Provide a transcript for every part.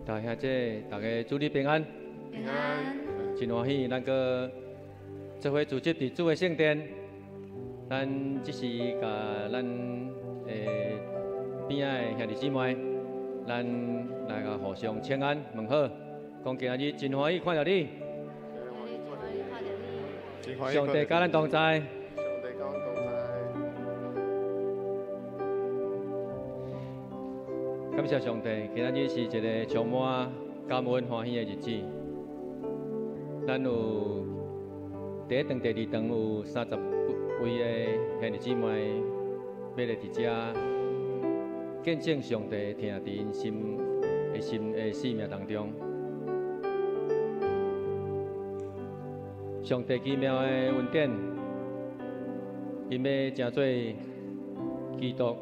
大兄姐，大家主日平安。平安。真歡喜，咱閣做伙聚集佇主的聖殿。咱這時共咱的邊仔的兄弟姊妹，咱來共互相請安問好。講今仔日真歡喜看著你。上帝佮咱同在。上帝佮咱同在。感謝上帝，今仔日是一个充滿感恩歡喜的日子。咱有第一場、第二場有30位的兄弟姊妹欲來佇遮見證上帝疼佇𪜶心的心的生命當中。上帝奇妙的恩典，𪜶欲成做基督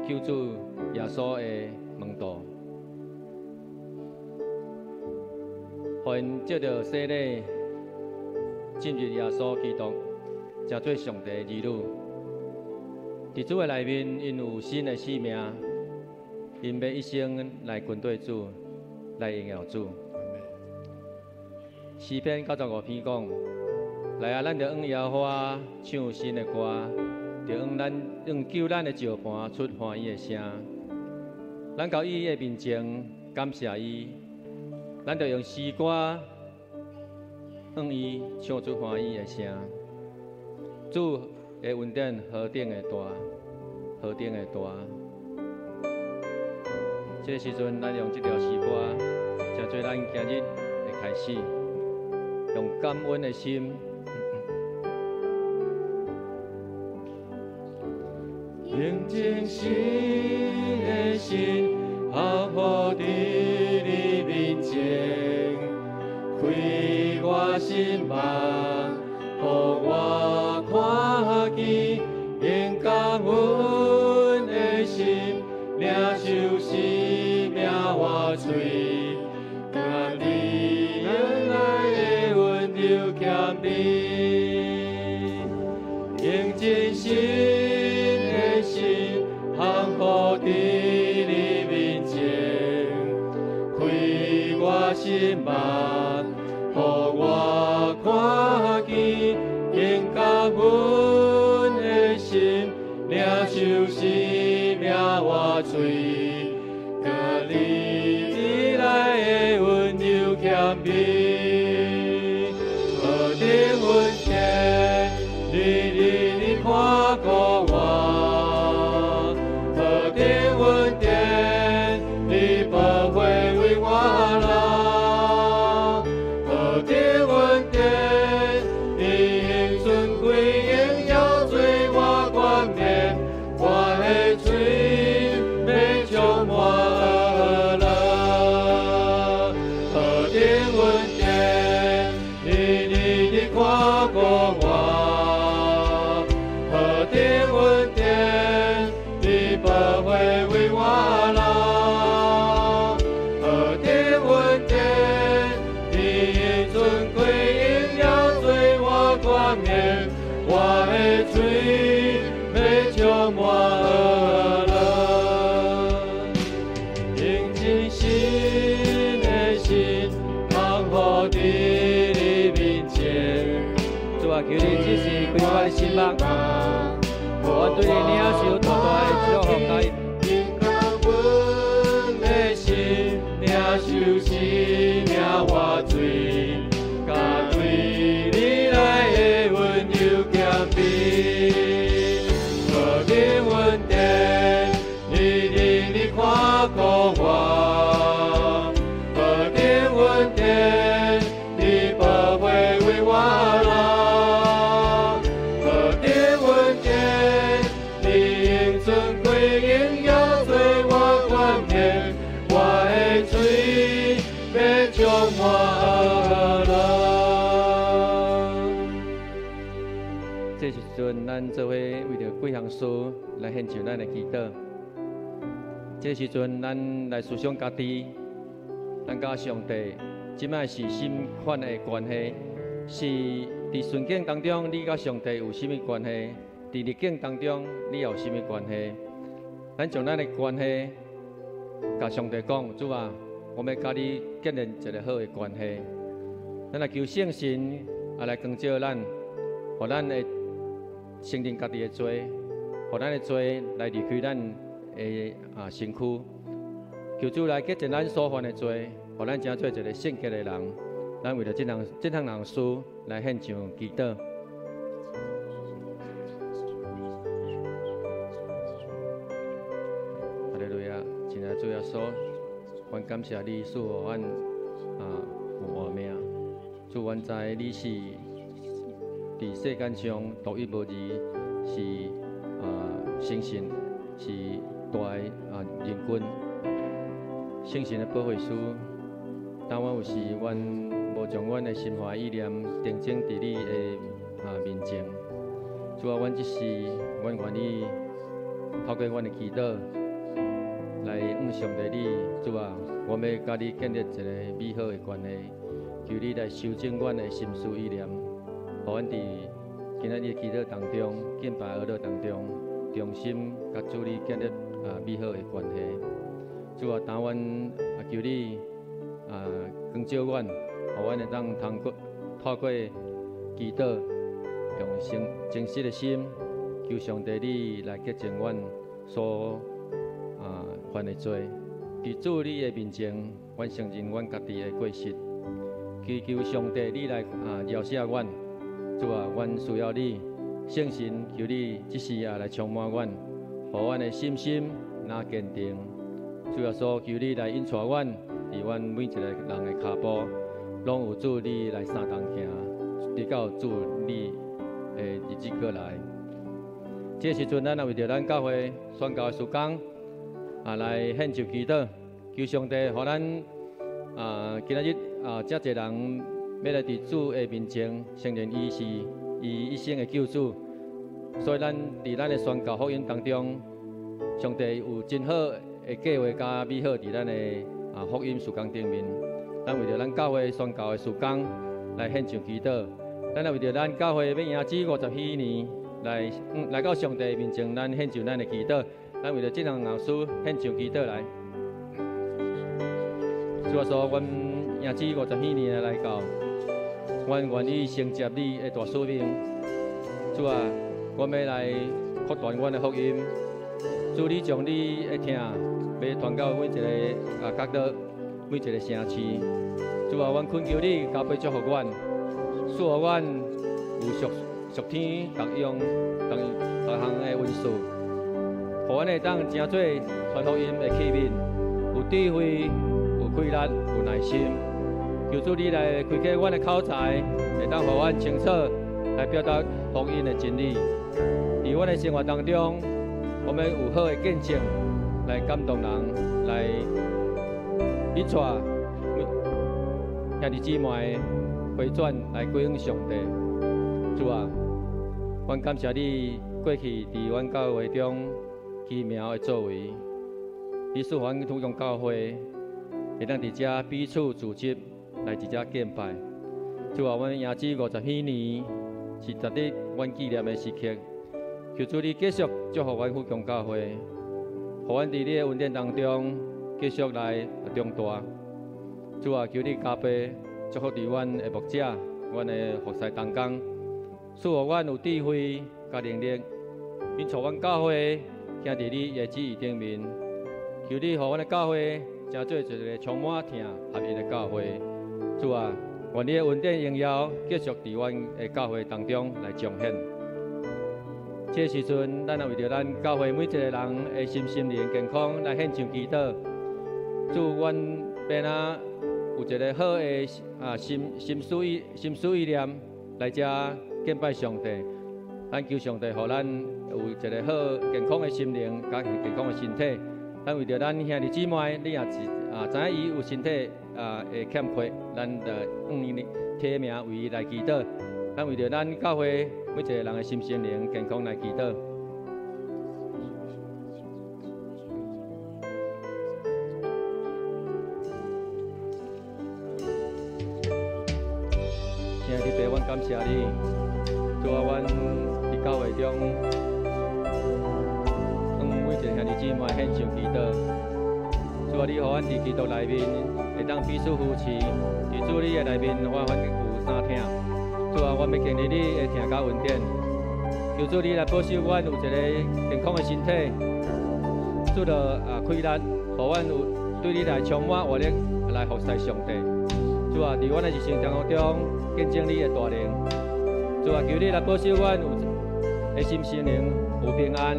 救主耶穌的門徒，予𪜶藉著洗禮進入耶穌基督，成做上帝的兒女。佇主的內面，𪜶有新的生命，𪜶欲一生來跟綴主，來榮耀主。詩篇95篇講：來啊，咱著向耶和華唱新的歌。著向咱向救咱的石磐出歡喜的聲，咱到伊的面前感謝伊，咱著用詩歌向伊唱出歡喜的聲。主的恩典何等的大，何等的大！這个時陣，咱用這條詩歌，成做咱今日的開始，用感恩的心。用真實的心，降服佇你面前，開我心目，予我看見，用感恩的心，領受生命活水，佮你恩愛的溫柔謙卑，用真實的心，降服佇你面前，開我心目，予我看見，用感恩的心，領受生命活水，佮你以來的溫柔謙卑，何等恩典，你你你看顧我。何等恩典，你寶血為我流。何等恩典，你用尊貴榮耀做我冠冕，我的喙欲充滿樂。何等恩典，你你你看顧我。何等恩典，你寶血為我流。何等恩典，你用尊貴榮耀做我冠冕，我的喙欲充滿樂。用真實的心，降服佇你面前。主啊，求你這時開我的心目，予我對你領受大大的祝福佮用感恩的心，領受生命活水，佮對你來的溫柔謙卑。何等恩典，你你你看顧我。何等恩典，你寶血為我流。何等恩典，你用咱做伙為著幾項事來獻上咱的祈禱。這個時陣，咱來思想家己，咱佮上帝這擺是啥物款的關係？是佇順境當中，你佮上帝有啥物關係？佇逆境當中，你又有啥物關係？咱將咱的關係共上帝講，主啊，我欲佮你建立一个好的關係。咱來求聖神也來光照咱，予咱會承認家己的罪，予咱的罪來離開咱的身軀。求主來潔淨咱所犯的罪，予咱成做一个聖潔的人。咱為著這項事來獻上祈禱。哈利路亞，親愛的主耶穌，阮感謝你賜予阮有活命。主，阮知你是佇世間上獨一無二，是誠信，是大的仁君，聖神的保惠師。當阮有時，阮無將阮的心懷意念定睛佇你的面前。主啊，阮這時，阮願意透過阮的祈禱來向上帝你，主啊，我欲佮你建立一个美好的關係，求你來修正阮的心思意念，予阮佇今仔日的祈禱當中、敬拜哀禱當中，重新佮主你建立美好的關係。主啊，當阮求你光照阮，予阮會當透過祈禱，用誠實的心，求上帝你來潔淨阮所犯的罪。佇主你的面前，阮承認阮家己的過失，祈求上帝你來饒赦阮。主啊，阮需要你，聖神求你這時也來充滿阮，予阮的信心若堅定。主耶穌，求你來引帶阮，佇阮每一个人的跤步，攏有主你來相同行，直到主你的日子過來。這時陣，咱也為著咱教會宣教的事工來獻上祈禱，求上帝予咱今仔日遮濟人欲來佇主的面前承認伊是伊一生的救主，所以咱佇咱的宣教福音當中，上帝有真好的計劃佮美好佇咱的福音事工頂面。咱為著咱教會宣教的事工來獻上祈禱，咱也為著咱教會欲迎接50禧年來到上帝面前，咱獻上咱的祈禱。咱為著這項事獻上祈禱來。主耶穌，阮迎接50禧年的來到，阮願意承接你的大使命。主啊，阮欲來擴大阮的福音。主，你將你的疼欲傳到每一个角落，每一个城市。主啊，阮懇求你加倍祝福阮，賜予阮有屬天各樣各各項的恩賜，予阮會當成做傳福音的器皿，有智慧、有氣力、有耐心。求主你來開啟阮的口才，會當予阮清楚來表達福音的真理。佇阮的生活當中，我們有好的見證來感動人，來引帶兄弟姊妹回轉來歸向上帝。主啊，阮感謝你過去佇阮教會中奇妙的作為，你賜予阮土共教會會當佇遮彼此組織來佇遮敬拜。主啊，阮迎接50禧年是值得阮紀念的時刻。求主你繼續祝福阮富強教會，予阮佇你的恩典當中繼續來長大。主啊，求你加倍祝福佇阮的牧者、阮的服侍同工，賜予阮有智慧佮能力，引帶阮教會行佇你的旨意頂面。求你予阮的教會成做一个充滿疼合一的教會。主啊，願你的恩典榮耀繼續佇阮的教會當中來彰顯。這時陣，咱也為著咱教會每一个人的身心靈健康來獻上祈禱。主，阮欲按怎有一个好的心思意念來遮敬拜上帝。咱求上帝予咱有一个好健康的心靈，佮健康的身體。咱為著咱兄弟姊妹，你若是知影伊有身體會欠缺，咱就向伊提名為伊來祈禱。咱為著咱教會每一個人的心身靈健康來祈禱。親愛的爸，阮感謝你，主啊，阮佇教會中，向每一個兄弟姊妹獻上祈禱。主啊，你予阮佇基督內面會當彼此扶持，佇主你的內面，我阮有三疼。主啊，阮欲經歷你的疼佮恩典，求主你來保守阮有一個健康的身體，主著啊氣力，予阮有對你來充滿活力來服侍上帝。主啊，佇阮的日常生活中見證你的大能。主啊，求你來保守阮有的心身靈有平安，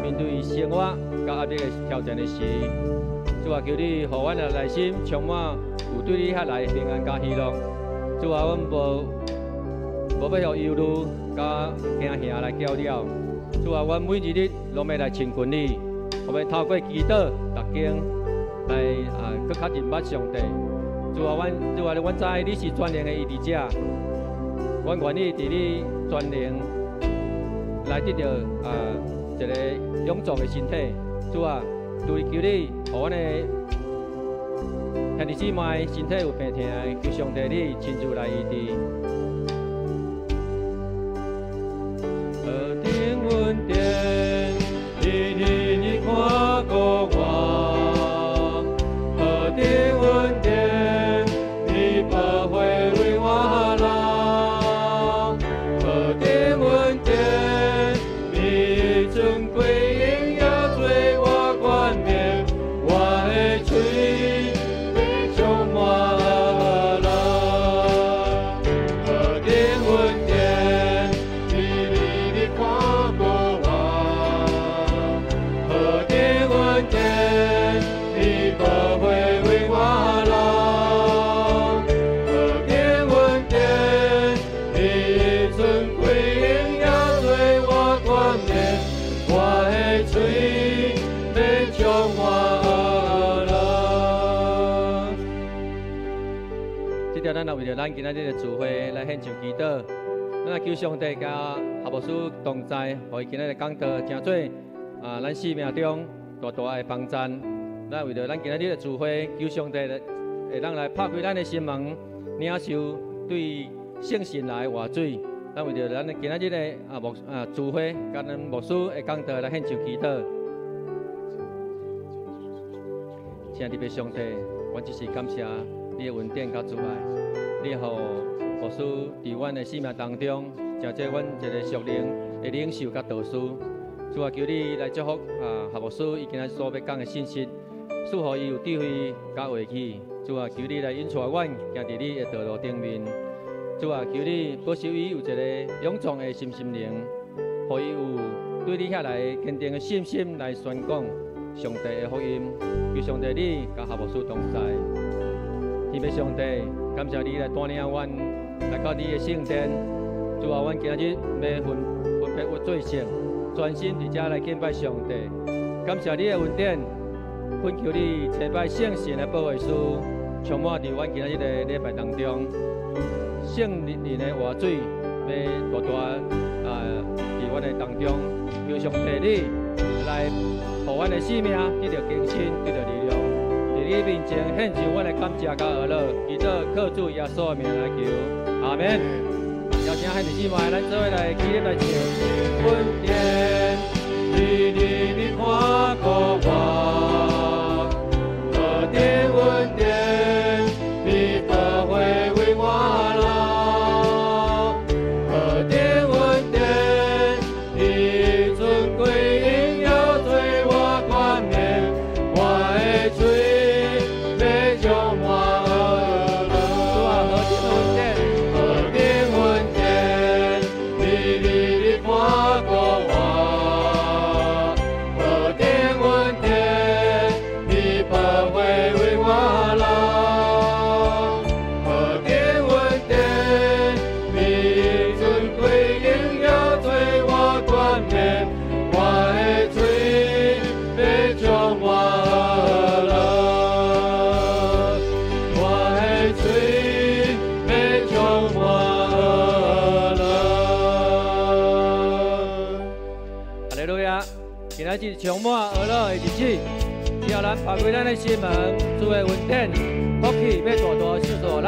面對生活佮壓力的挑戰的時，主啊，求你予阮的內心充滿有對你遐來的平安佮喜樂。主啊，阮無欲予憂慮佮驚嚇來攪擾。主啊，阮每一日攏欲來親近你，我欲透過祈禱、讀經來啊，閣較認捌上帝。主啊，阮主啊，阮知你是全能的醫治者，阮願意佇你全能來得著啊一個勇壯的身體。主啊，求求你，予阮的兄弟姊妹身體有病痛的，求上帝你親自來醫治。何等恩典，你你看顧我，何等恩典，你寶血為我流，何等恩典，你尊貴榮耀做我冠冕，我的喙欲充滿樂。何等恩典，你你你看顧我，何等恩典，你寶血為我流，何等恩典，你尊貴榮耀做我冠冕，我的喙欲充滿樂。這條咱也為著咱今仔日的聚會來獻上祈禱，咱也求上帝佮何牧師同在，予伊今仔日講道，成做啊咱生命中大大的幫贊。咱為著咱今仔日的聚會，求上帝會當來拍開咱的心門，領受對聖神來的活水。咱為著咱今仔日的啊牧啊聚會，佮咱牧師的講道來獻上祈禱。親愛的上帝，阮只是感謝你的恩典佮慈愛，你予牧師佇阮的生命當中，成做阮一個屬靈的領袖佮導師。主啊，求你來祝福啊何牧師伊今仔所欲講的信息，賜予伊有智慧佮話語。主啊，求你來引帶阮行佇你的道路頂面。主啊，求你保守伊有一個勇壯的心心靈，予伊有對你遐來堅定的信心來宣講上帝的福音。求上帝你佮何牧師同在。天父上帝，感謝你來帶領阮來到你的聖殿。主啊，阮今仔日欲分分別為做聖，專心佇遮來敬拜上帝。感謝你的恩典，懇求你差派聖神的保惠師，充滿佇阮今仔日的禮拜當中。聖靈的活水欲大大啊佇阮的當中，求上帝你來予阮的生命得著更新，得著力量。佇你面前獻上阮的感謝佮阿樂，祈禱靠主耶穌的名來求，阿們。邀請兄弟姊妹，咱做伙來起立來唱。恩典，你你你看顧我，何等恩典，你寶血為我流，何等恩典，你尊貴榮耀做我冠冕，我的喙欲充滿樂。主啊，何等恩典，何等恩典，你你你看顧我，何等恩典，今日是充滿喜樂的日子，只要咱拍開咱的心門，主的恩典、福氣欲大大賞賜予咱。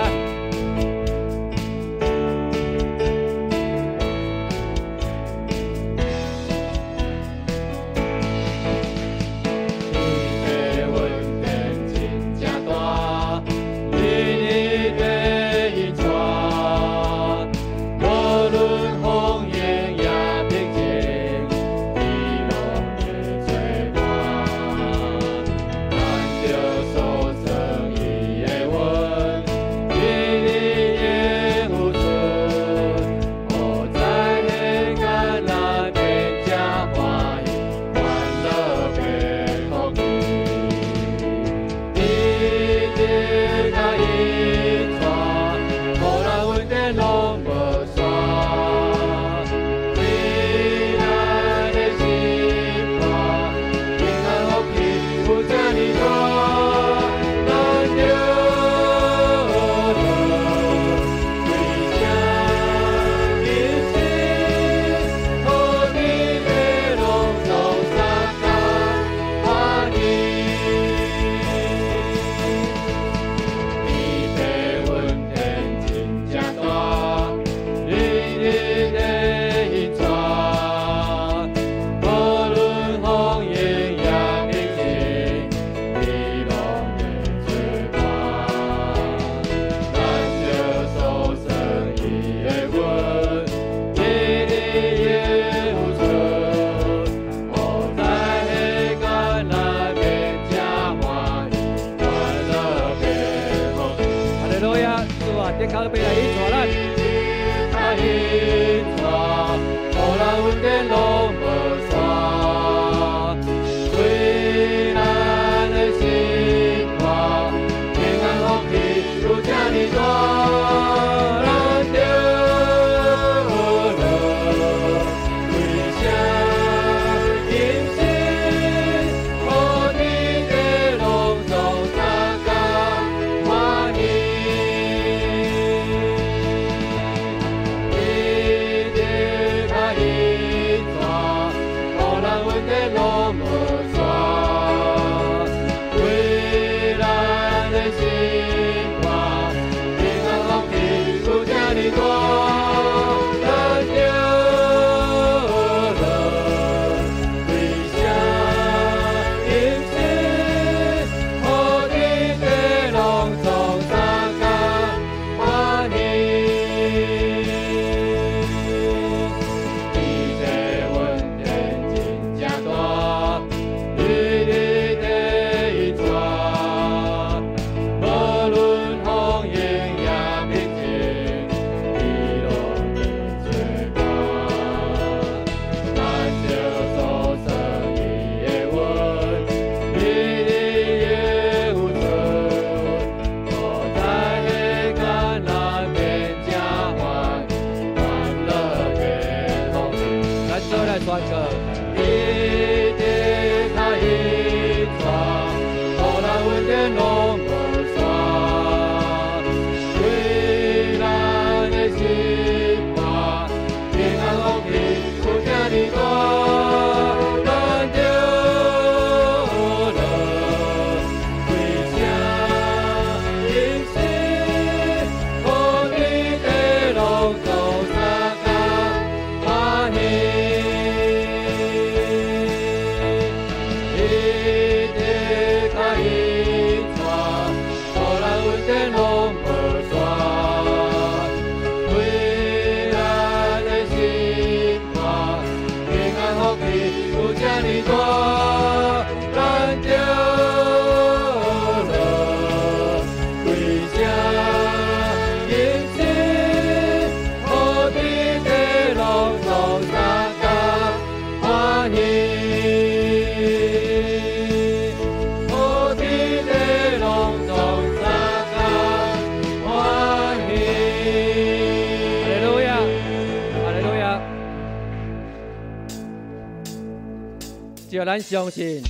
只要咱相信，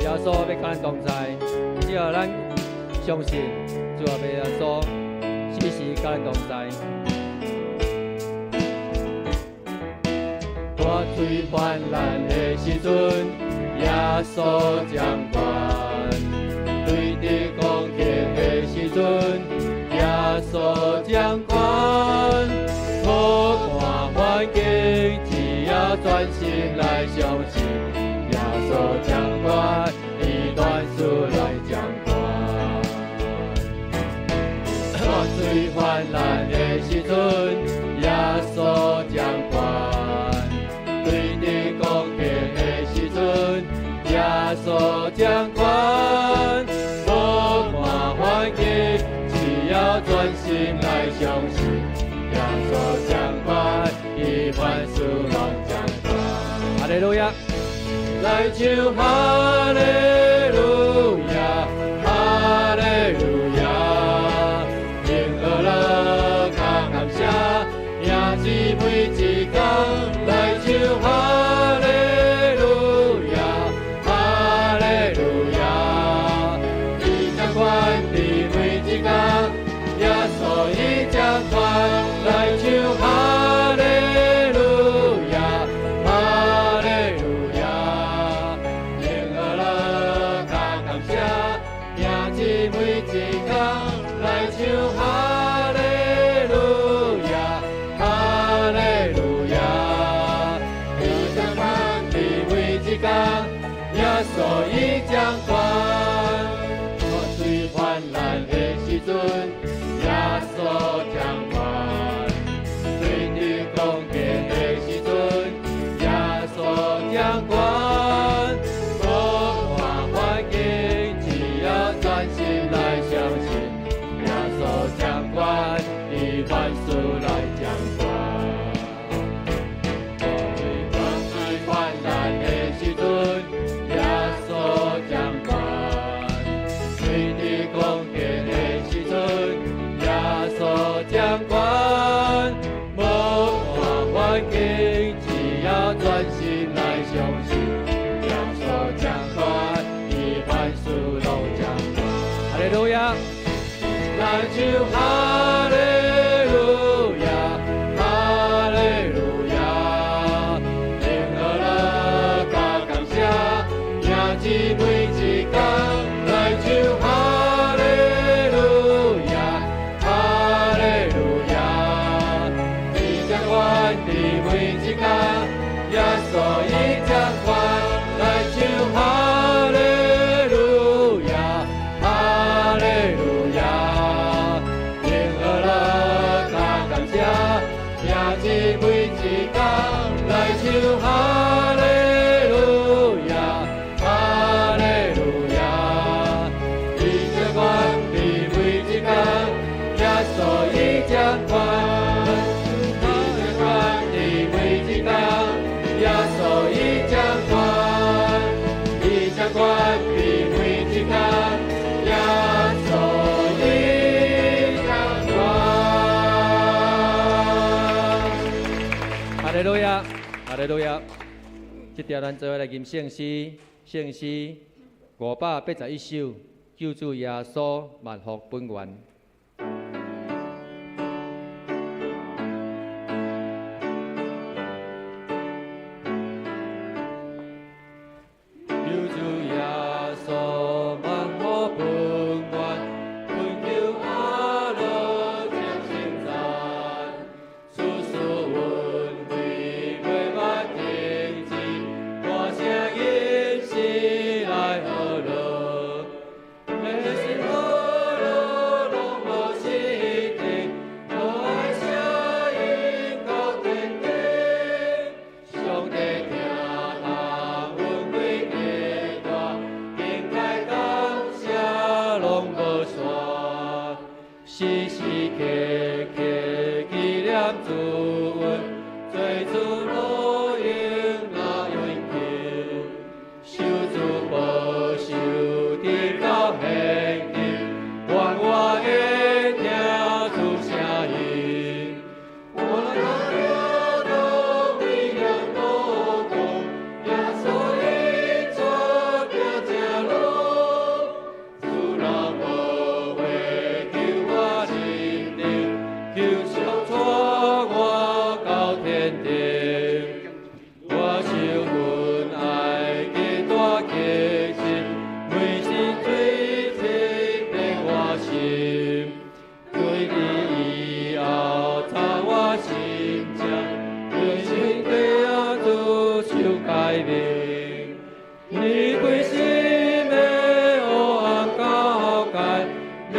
耶穌欲佮咱同在；只要咱相信，主阿伯耶穌時時佮咱同在。最患難的時陣，耶穌掌權；對敵攻擊的時陣，耶穌掌權。無看環境，只要專心來相信，耶穌掌權，伊萬事來掌權。我最患難的時陣，耶穌掌權；對敵攻擊的時陣，耶穌掌權。無看環境，只要專心來相信，耶穌掌權，伊凡事攏掌權。哈利路亞，來唱哈利路亞，哈利路亞，用喜樂佮感謝，兄姊妹一同來唱哈利路亞，哈利路亞，伊掌權佇每一工，耶穌伊掌權，來唱哈利路亞，哈利路亞，用喜樂佮感謝，兄姊妹一同來唱哈利路亞，哈利路亞，伊掌權佇每一工，耶穌伊掌權。我最患難的時陣，耶穌掌權；對敵攻擊的時陣，耶穌掌權。無看環境，只要專心來相信，耶穌掌權，伊萬事來掌權。我最患難的時陣，耶穌掌權；對敵攻擊的時陣，耶穌掌權。無看環境，只要專心來相信，耶穌掌權，伊凡事攏掌權。哈利路亞，來唱哈利路亞，哈利路亞，用喜樂佮感謝，兄姊妹一同來唱哈利路亞，哈利路亞，伊掌權佇每一工，耶穌伊掌權，來唱哈利路亞，哈利路亞，用喜樂佮感謝，兄姊妹一同來唱哈利路亞，哈利路亞，伊掌權佇每一工，耶穌伊掌權，伊掌權佇每一工，耶穌伊掌權，伊掌權佇每一工，耶穌伊掌權。哈利路亞，哈利路亞。這條咱做伙來吟聖詩，聖詩581首，救主耶穌萬福本源。救主耶穌萬福本源，懇求阿樂將稱讚，處事恩惠袂捌停止，大聲吟詩來呵樂，每時呵樂攏。心。歸你以後，查我心情，人生地主手改變。你規心的黑暗交界，你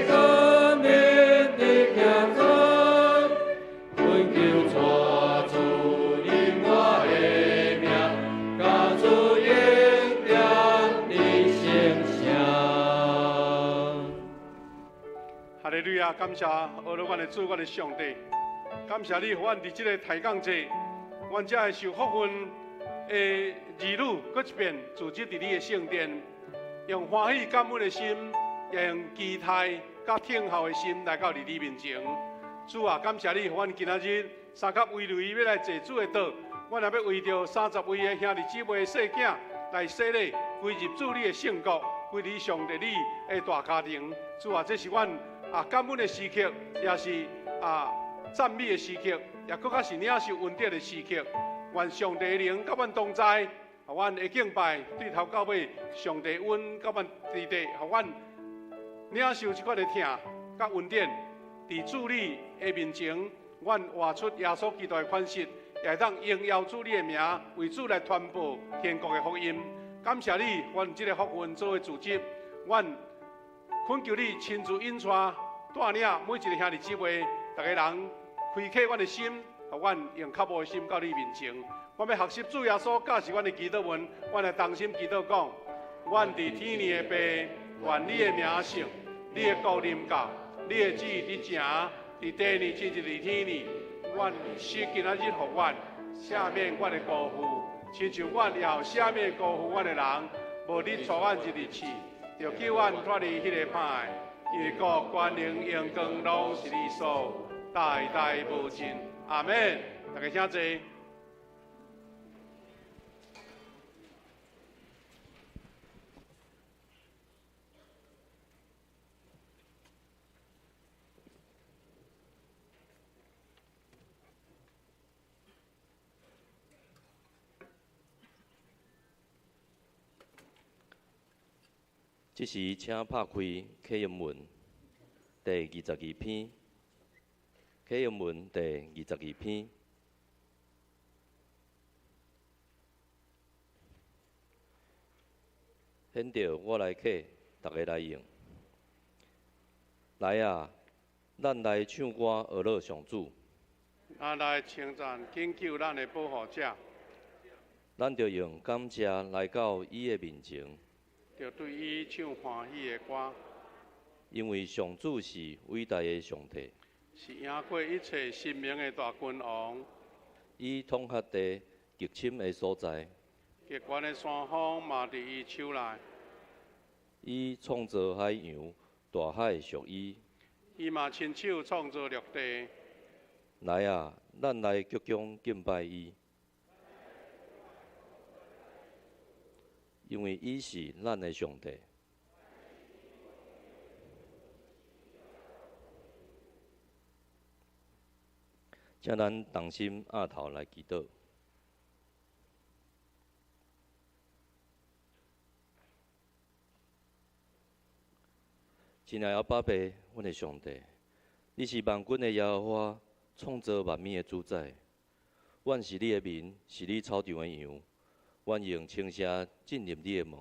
光明的行轉，懇求帶主因我的名，加主恩典的聖城。哈利路亞！感謝阿羅阮的主，阮的上帝，感謝你，予阮佇這个抬槓節，阮才會受福分的兒女，閣一遍組織佇你的聖殿，用歡喜感恩的心，也用期待佮等候的心來到佇你面前。主啊，感謝你，予阮今仔日三甲圍圍欲來坐主的桌，阮也欲為著30位的兄弟姊妹的細囝來洗禮，歸入主你的聖國，歸入上帝你的大家庭。主啊，這是阮感恩的時刻，也是讚美的時刻，也閣較是領受恩典的時刻。願上帝的靈佮阮同在，予阮的敬拜對頭到尾，上帝阮佮阮佇地，予阮領受這款的疼佮恩典。佇主你的面前，阮活出耶穌基督的款式，也會當榮耀主你的名，為主來傳播天國的福音。感謝你，阮這个福分做的組織，阮懇求你親自引帶帶領每一个兄弟姊妹，逐个人開啟阮的心，予阮用較無的心到你面前。我欲學習主耶穌教示阮的祈禱文，阮來同心祈禱講：阮佇天父的爸，願你的名聖，你的國臨到，你的旨意佇正，佇地呢，親像佇天呢。願賜今仔日予阮赦免阮的辜負，親像阮也有赦免辜負阮的人，無你帶阮入去試，著救阮脫離彼个歹的，因為國權能榮光攏是你所有，代代無盡。阿們。大家請坐。這時，請拍開啟英文第22篇，啟英文第22篇。現在我來啟，大家來用。來啊，咱來唱歌，學樂上主。咱來稱讚拯救咱的保護者。咱著用感謝來到伊的面前。著對伊唱歡喜的歌。因為上主是偉大的上帝，是贏過一切神明的大君王。伊統轄地極深的所在，極懸的山峰嘛佇伊手內。伊創造海洋，大海屬伊。伊嘛親手創造陸地。來啊，咱來鞠躬敬拜伊，因為伊是咱的上帝。請咱同心徛頭來祈禱。親愛的阿爸父，阮的上帝，你是萬軍的耶和華，創造萬物的主宰。阮是你的民，是你草場的羊。阮用稱謝進入你的門，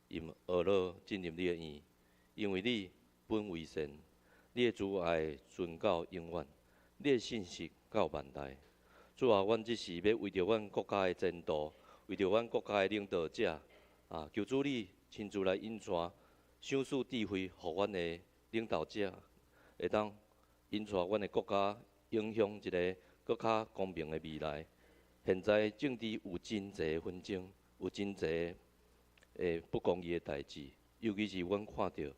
用呵咾進入你的院，因為你本為善，你的慈愛存到永遠，你的信實到萬代。主啊，阮這時欲為著阮國家的前途，為著阮國家的領導者，求主你親自來引帶，賞賜智慧，予阮的領導者會當引帶阮的國家，影響一个閣較光明的未來。現在政治有真濟紛爭，有真濟不公義的代誌，尤其是阮看著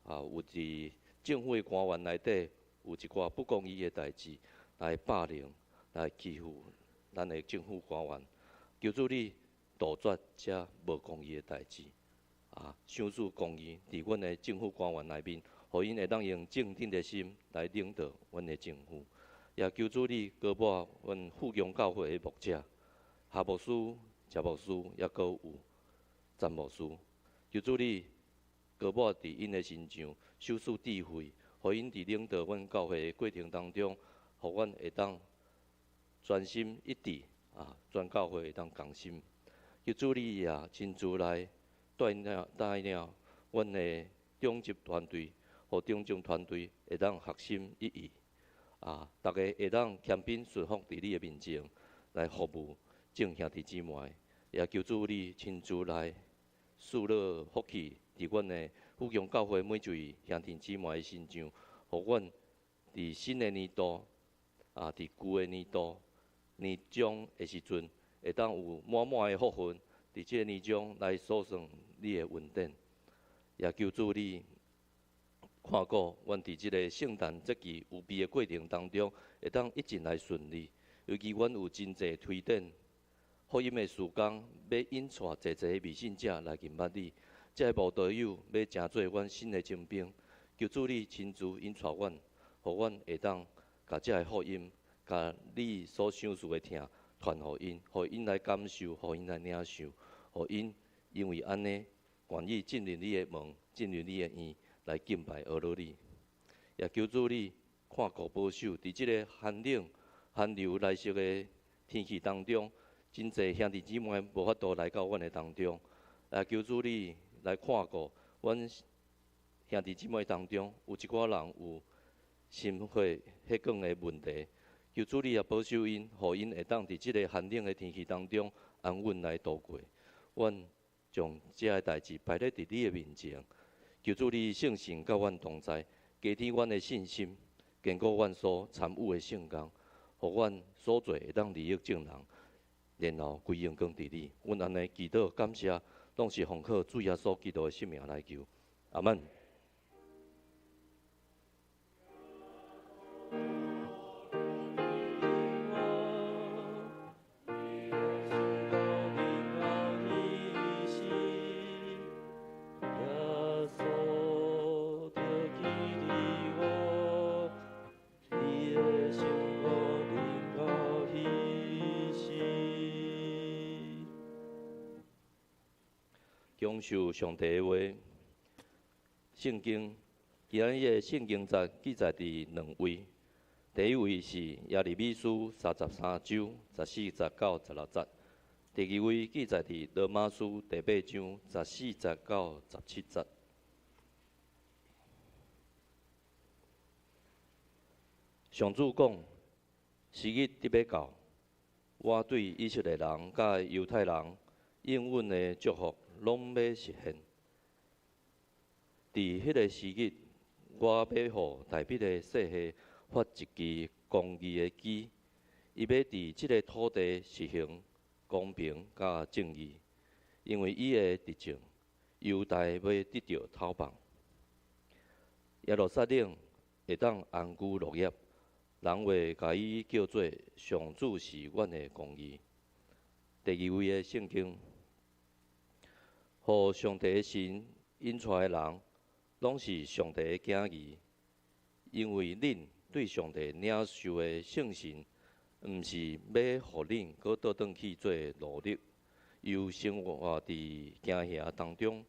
有佇政府的官員內底有一寡不公義的代誌來霸凌、來欺負咱的政府官員，求主你杜絕這無公義的代誌，賞賜公義佇阮的政府官員內面，予𪜶會當用正直的心來領導阮的政府。也求主你膏抹阮富強教會的牧者，夏牧師、謝牧師，抑閣有詹牧師。求主你膏抹佇𪜶的身上，賞賜智慧，予𪜶佇領導阮教會的過程當中，予阮會當專心一致，全教會會當同心。求主你也親自來帶領帶領阮的長執團隊，予長執團隊會當合心一意，逐家會當謙卑順服佇你的面前來服務眾兄弟姊妹。也求主你親自來賜落福氣佇阮的富強教會每一位兄弟姊妹的身上，予阮佇新的年度，佇舊的年度年終的時陣，會當有滿滿的福分，佇這個年終來數算你的恩典。也求主你看顧阮佇這個聖誕節期預備的過程當中，會當一盡來順利。尤其阮有真濟推展福音的事工，欲引帶濟濟未信者來認捌你。這个慕道友欲成做阮新的精兵，求主你親自引帶阮，予阮會當共這个福音，共你所賞賜的疼傳予𪜶，予𪜶來感受，予𪜶來領受，予𪜶因為按呢，願意進入你的門，進入你的院來敬拜阿羅你。也求主你看顧保守，佇這个寒冷、寒流來襲的天氣當中，真濟兄弟姊妹無法度來到阮的當中。也求主你來看顧阮兄弟姊妹當中，有一寡人有心血血管的問題，求主你也保守𪜶，予𪜶會當佇這个寒冷的天氣當中安穩來度過。阮將這个代誌擺咧佇你的面前，求主你聖神佮阮同在，加添阮的信心，堅固阮所參與的聖工，予阮所做會當利益眾人，然後歸榮光佇你。阮按呢祈禱感謝，攏是奉靠主耶穌基督的聖名來求，阿們。享受上帝的話，聖經今日的聖經節記載佇兩位，第一位是耶利米書33章14節到16節，第二位記載佇羅馬書第8章14節到17節。上主講：時日得欲到，我對以色列人佮猶太人應允的祝福攏欲實現。佇彼个時日，我欲予大衛的世系發一支公義的枝，伊欲佇這个土地實行公平佮正義，因為伊的執政，猶大欲得著討放，耶路撒冷會當安居樂業，人會共伊叫做上主是阮的公義。第二位的聖經，予上帝的神引出來的人，攏是上帝的囝兒，因為恁對上帝領受的聖神，毋是欲予恁閣倒轉去做奴隸，又生活佇驚嚇當中。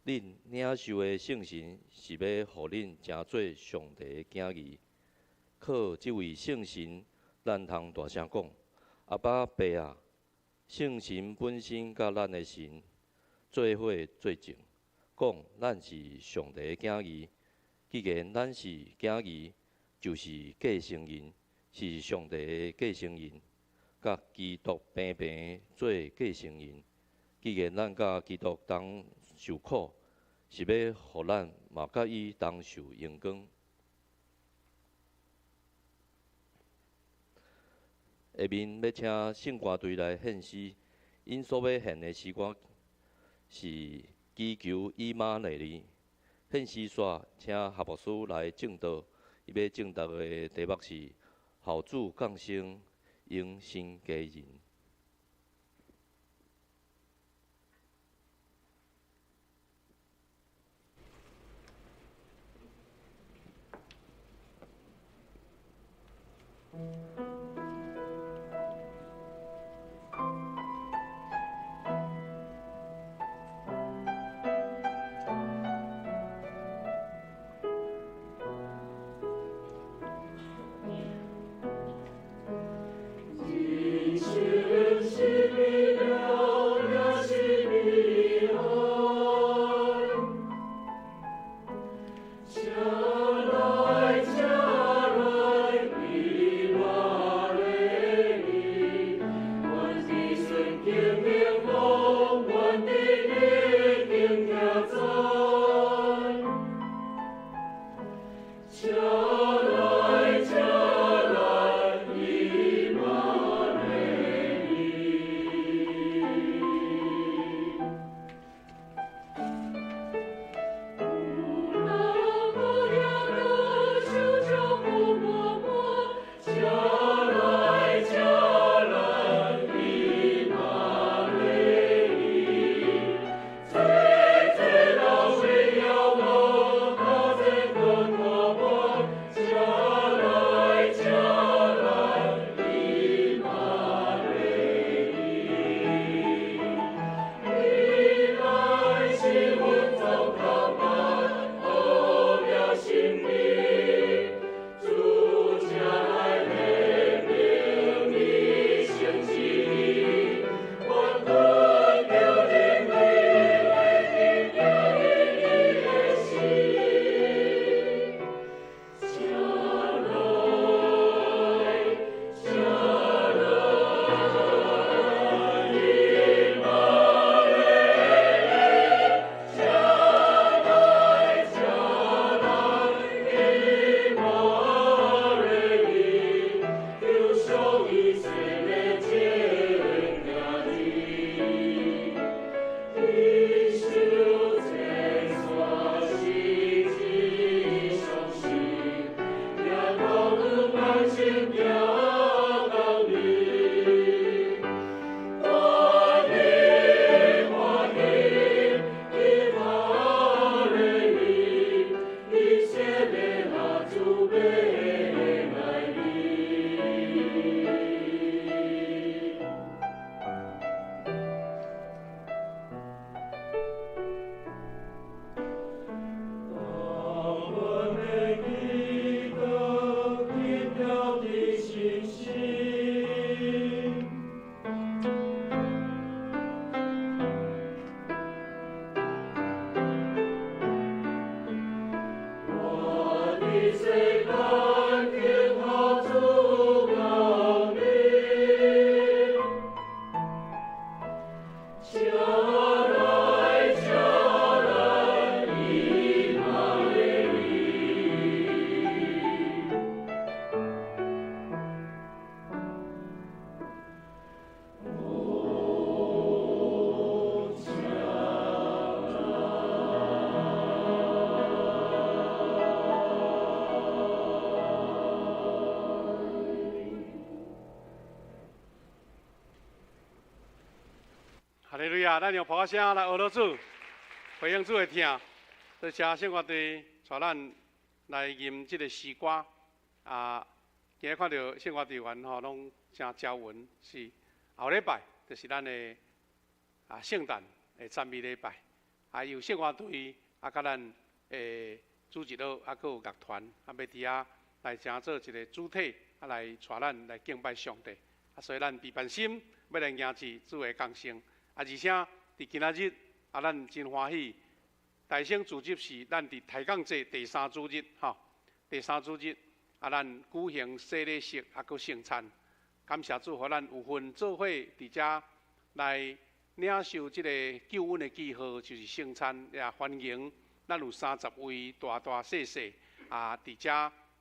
恁領受的聖神是欲予恁成做上帝的囝兒。靠這位聖神，咱通大聲講：阿爸父啊！聖神本身佮咱的神做伙做證，講咱是上帝的囝兒。既然咱是囝兒，就是繼承人，是上帝的繼承人，佮基督平平做繼承人。既然咱佮基督同受苦，是欲予咱嘛佮伊同受榮光。下面欲請聖歌隊來獻詩，𪜶所欲獻的詩歌是《祈求以馬內利》。獻詩煞，請何牧師來證道，伊欲證道的題目是“孝子降生，榮神家人”。亞，咱用噗仔聲來學落主，回應主的疼。多謝聖樂隊帶咱來吟這個詩歌。啊，今日看著聖樂隊員吼，攏誠招勻，是後禮拜就是咱的啊聖誕的讚美禮拜。啊，有聖樂隊啊，佮咱的主日學啊，閣有樂團啊，欲佇遐來成做一個主體啊，來帶咱來敬拜上帝。啊，所以咱備辦心欲來迎接主的降生。啊，而且佇今仔日啊，咱真歡喜，大聖主日是咱佇抬槓節第三主日，吼，第三主日啊，咱舉行洗禮式啊，閣聖餐。感謝主，予咱有份做伙佇遮來領受這個救恩的記號，就是聖餐，也歡迎咱有30位大大細細啊，佇遮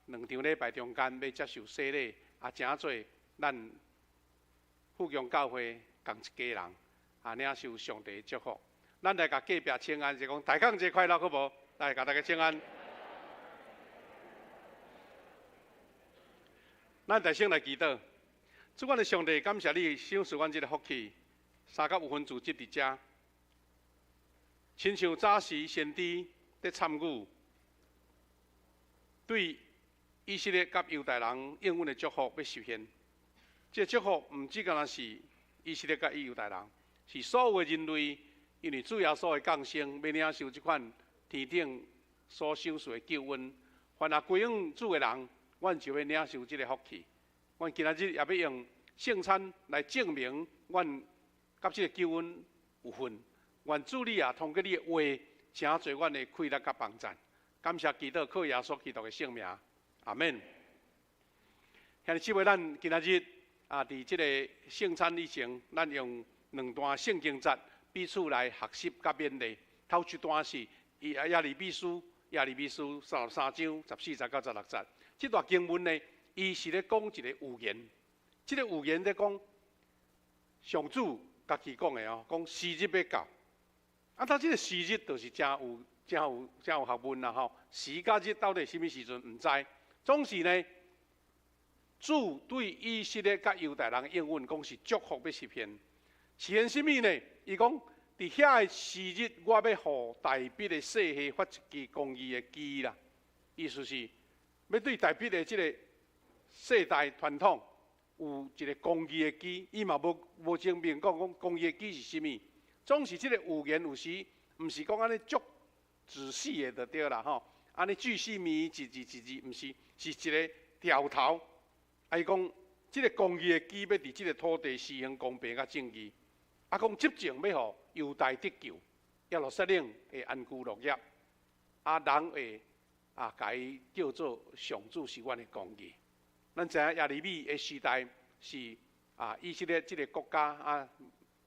兩場禮拜中間欲接受洗禮啊，成做咱富強教會仝一家人。啊，領受上帝的祝福。咱來共隔壁請安，就講抬槓節快樂，好無？來，共大家請安。咱大聲來祈禱，主阮的上帝，感謝你賞賜阮這個福氣，三甲有份聚集佇遮，親像早時先知佇參與，對以色列佮猶大人應允的祝福欲實現。這個祝福毋只干焦是以色列佮猶大人。是所有的人類，因為主耶穌的降生，欲領受這款天頂所賞賜的救恩。凡若歸向主的人，阮就欲領受這个福氣。阮今仔日也欲用聖餐來證明，阮佮這个救恩有份。願主你也通過你的話，成做阮的氣力佮幫贊。感謝基督，靠耶穌基督的聖名，阿們。兄弟姊妹，咱今仔日啊，佇這个聖餐以前，咱用兩段聖經節彼此來學習佮勉勵。頭一段是耶利米書，耶利米書33章14節到16節。這段經文呢，伊是咧講一個預言。這个預言咧講上主家己講的哦，講時日欲到。啊，他這个時日就是誠有、誠有、誠有學問啦吼。時佮日到底啥物時陣毋知。總是呢，主對以色列佮猶大人應允講是祝福欲實現。實現啥物呢？伊講佇遐个時日，我欲予大衛的世系發一支公義的枝啦。意思是欲對大衛的這个世代傳統有一个公義的枝。伊嘛無無證明講講公義的枝是啥物。總是這个預言有時毋是講按呢足仔細的就對啦吼。按呢鉅細靡遺一字一字，毋是，是一个條頭。啊，伊講這个公義的枝欲佇這个土地施行公平佮正義。啊，講執政欲予猶大得救，耶路撒冷會安居樂業，啊，人會啊，共伊叫做上主是阮的公義。咱知影耶利米的時代是啊，以色列這个國家啊，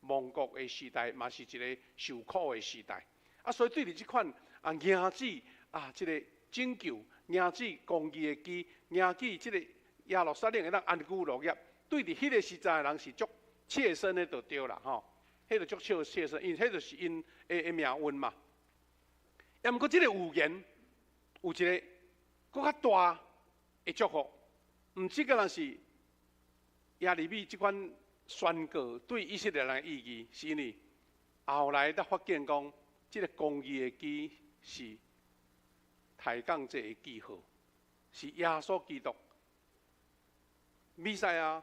亡國的時代，嘛是一个受苦的時代。啊，所以對佇這款啊，迎接啊，這个拯救，迎接公義的枝，迎接這个耶路撒冷會當安居樂業，對佇彼个時代的人是足切身的就對啦吼。彼个足切切身，因為彼就是𪜶的命運嘛。也毋過，這个預言有一个閣較大的祝福，毋只干焦是耶利米這款宣告對以色列人的意義，是因為後來才發現講，這个公義的枝是抬槓節的記號，是耶穌基督彌賽亞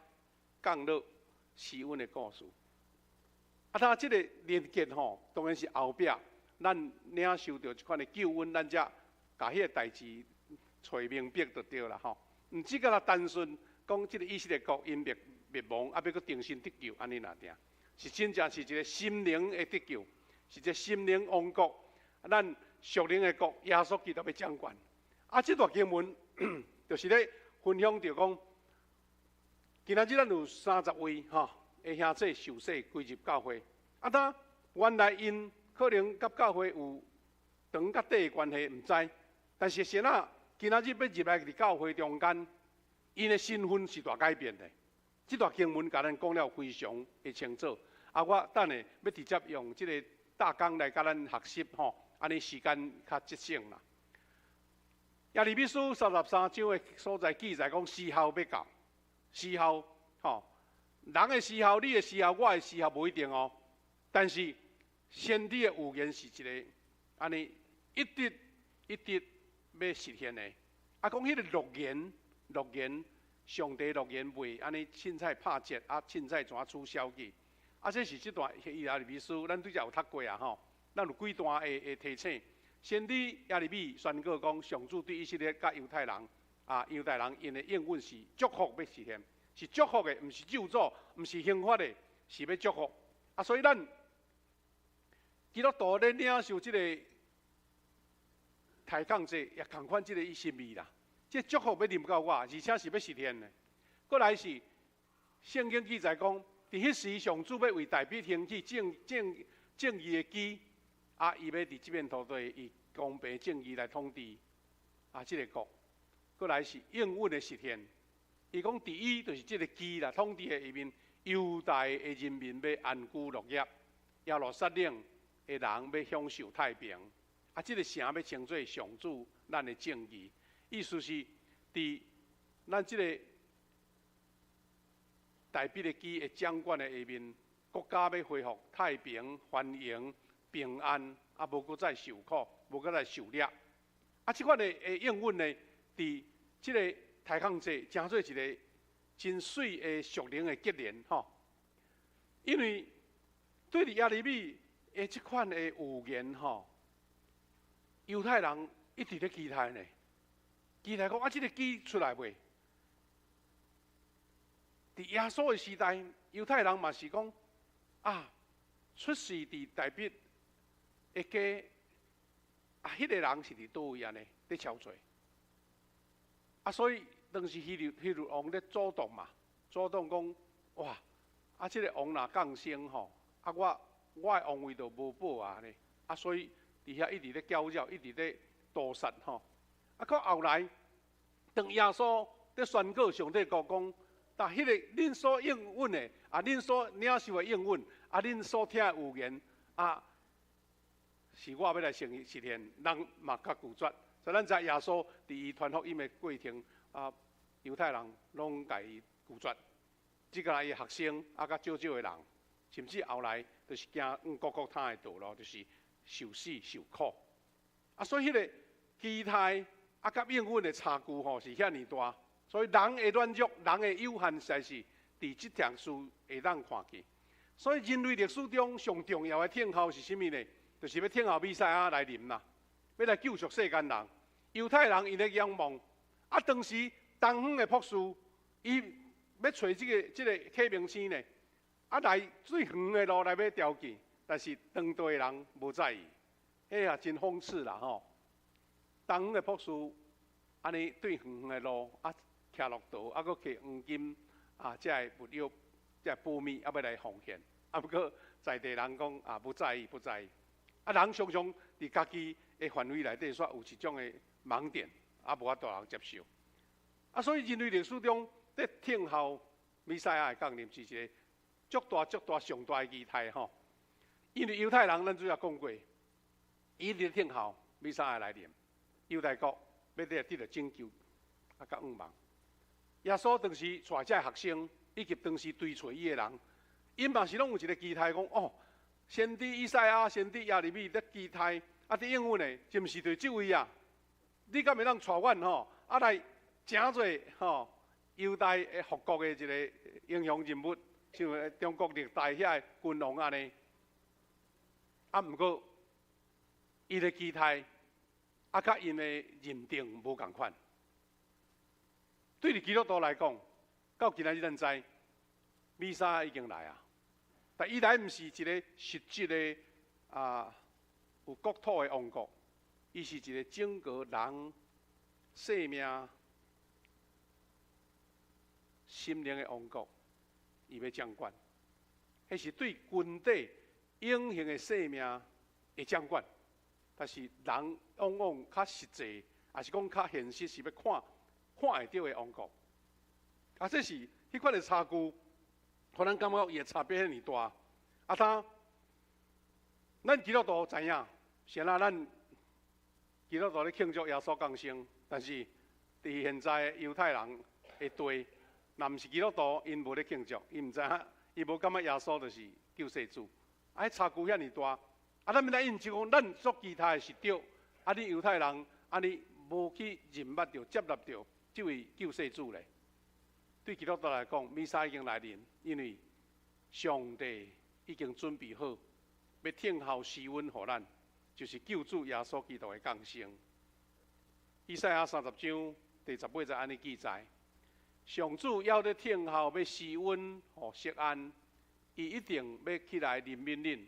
降落施恩的故事。啊，他這个連結吼，當然是後壁咱領受著這款的救恩，咱才共彼个代誌揣明白就對啦吼。毋只干焦單純講這个以色列國𪜶滅滅亡，啊，欲閣重新得救，按呢爾爾，是真正是一个心靈的得救，是一个心靈王國，咱屬靈的國，耶穌基督欲掌權。啊，這段經文就是咧分享著講，今仔日咱有30位吼的兄弟受洗歸入教會，啊，當原來𪜶可能佮教會有長佮短的關係，毋知。但是先仔今仔日欲入來佇教會中間，𪜶的身份是大改變的。這段經文共咱講了非常的清楚。啊，我等下欲直接用這个大綱來共咱學習吼，按呢時間較節省啦。耶利米書33章的所在記載講，時候欲到，時候吼。人的時候，你的時候，我的時候無一定哦。但是先知的預言是一个按呢一直一直欲實現的。啊，講彼個諾言，諾言，上帝諾言袂按呢凊彩拍折，啊，凊彩怎取消去？啊，這是這段耶利米書，咱對遮有讀過啊吼。咱有幾段的提醒。先知耶利米宣告講，上主對以色列佮猶太人，啊，猶太人𪜶的應允是祝福欲實現，是祝福的，毋是咒詛，毋是刑罰的，是欲祝福。啊，所以咱基督徒咧領受這個抬槓節，也仝款這個意思味啦。這個祝福欲臨到我，而且是欲實現的。過來是聖經記載講，佇彼時上主欲為大衛興起正義的基，啊，伊欲佇這片土地以公平正義來統治啊，這個國。過來是應允的實現。伊講佇伊就是這個基啦，統治的下面，猶大的人民欲安居樂業，耶路撒冷的人欲享受太平。啊，這個城欲稱做上主咱的正義，意思是佇咱這個大衛的基的掌管的下面，國家欲恢復太平、繁榮、平安，啊，無閣再受苦，無閣再受掠。啊，這款的應允呢，佇這個抬槓節，成做一個真媠的屬靈的結連吼。因為對佇耶利米的這款的預言吼，猶太人一直咧期待呢，期待講啊，這個基出來未？佇耶穌的時代，猶太人嘛是講啊，出世佇大衛的家啊，彼個人是佇佗位按呢？咧敲嘴啊，所以當時希律王咧阻擋嘛，阻擋講哇，啊，這個王若降生吼，啊我的王位就無保啊呢，啊，所以佇遐一直咧攪擾，一直咧屠殺吼。啊，到後來，當耶穌咧宣告上帝國講，但彼個恁所應允的，啊，恁所領受的應允，啊，恁所聽的預言，啊，是我欲來實現，人嘛較拒絕。所以咱知耶穌佇伊傳福音的過程，啊，猶太人攏共伊拒絕，只共伊的學生，啊，佮少少的人，甚至後來就是行往各各他的道路，就是受死受苦。啊，所以彼個期待啊，佮應允的差距吼是遐爾大。所以人的軟弱，人的有限，實在是佇這件事會當看見。所以人類歷史中上重要的等候是啥物呢？就是欲等候彌賽亞來臨啦，欲來救贖世間人。猶太人𪜶的仰望，啊，當時東方的博士，伊欲揣這個啟明星呢，啊，來最遠的路來欲朝見，但是當地的人無在意，彼也真諷刺啦吼。東方的博士按呢對遠遠的路啊，騎駱駝啊，閣提黃金啊，這个物藥，這個寶物啊，欲來奉獻，啊，毋過在地人講啊，不在意，不在意。啊，人常常佇家己的範圍內底，煞有一種的盲點，啊，無法度人接受。啊，所以人類歷史中，佇等候彌賽亞的降臨是一個足大、足大、上大的期待吼。因為猶太人，咱主要講過，伊佇等候彌賽亞來臨，猶太國欲得到拯救，啊，佮向望。耶穌當時帶這學生，以及當時追隨伊的人，𪜶嘛是攏有一個期待，講哦，先知以賽亞、先知耶利米咧期待，啊，佇應允的，是毋是就這位啊？你敢會當帶阮吼，啊來成做吼猶大的復國的一個英雄人物，像中國歷代遐个君王按呢。啊，毋過伊的期待，啊，佮𪜶的認定無仝款。對佇基督徒來講，到今仔日咱知，彌賽亞已經來啊。但伊來毋是一個實質的啊有國土的王國，伊是一個整個人生命、心靈的王國，伊欲掌管。彼是對群體永恆的生命的掌管。但是人往往較實際，抑是講較現實，是欲看看會著的王國。啊，這是彼款的差距，予咱感覺伊的差別遐爾大。啊，他，咱基督徒知影，雖然咱基督徒咧慶祝耶穌降生，但是佇現在猶太人的地，若毋是基督徒，𪜶無咧慶祝，伊毋知影，伊無感覺耶穌就是救世主。啊，彼差距遐爾大，啊，咱欲來印證講，咱所期待的是對，啊，你猶太人，啊，你無去認捌著、接納著這位救世主咧。對基督徒來講，彌賽亞已經來臨，因為上帝已經準備好，欲聽候施恩予咱，就是救主耶穌基督的降生。以賽亞30章第18節按呢記載：上主猶咧聽候欲施恩予錫安，伊一定欲起來憐憫恁。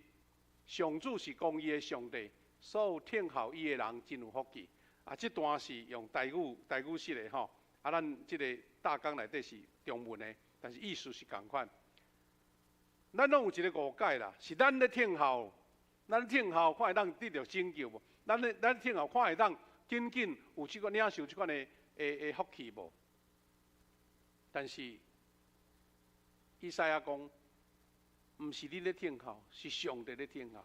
上主是公義的上帝，所有聽候伊的人真有福氣。啊，這段是用台語台語寫的吼，啊，咱這個大綱內底是中文的，但是意思是仝款。咱攏有一個誤解啦，是咱咧聽候，咱聽候看會當得著拯救無？咱聽候看會當緊緊有這個領受這款的福氣無？但是以賽亞講，毋是你咧聽候，是上帝咧聽候。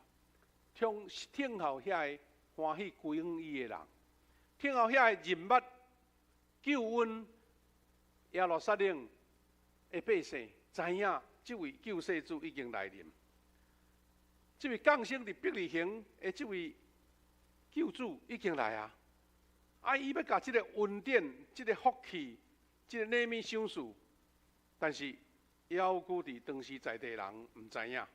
聽聽候遐个歡喜歸向伊的人，聽候遐个認捌救恩耶路撒冷的百姓，知影這位救世主已經來臨。這位降生佇伯利恆的這位救主已經來啊！啊，伊欲共這个恩典、這个福氣、這個禮物賞賜，但是猶閣佇當時在地人毋知影，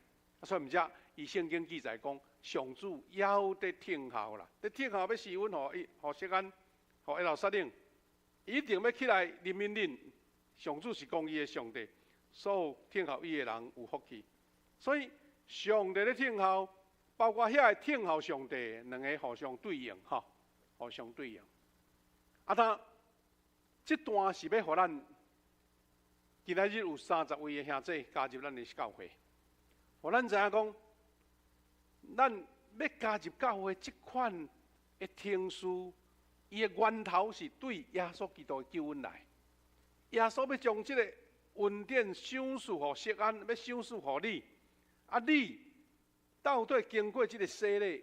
所以毋才伊聖經記載講，上主猶佇聽候啦，佇聽候欲施恩予伊，予錫安，予耶路撒冷，伊一定欲起來憐憫恁。上主是公義的上帝，所有聽候伊的人有福氣。所以上帝咧聽候，包括遐个聽候上帝，兩个互相對應，吼，互相對應。啊，他這段是欲予咱今仔日有30位的兄弟加入咱的教會，予咱知影講，咱欲加入教會這款的程序，伊的源頭是對耶穌基督的救恩來。耶穌欲將這個恩典賞賜予錫安，欲賞賜予你。啊，你到底經過這個洗禮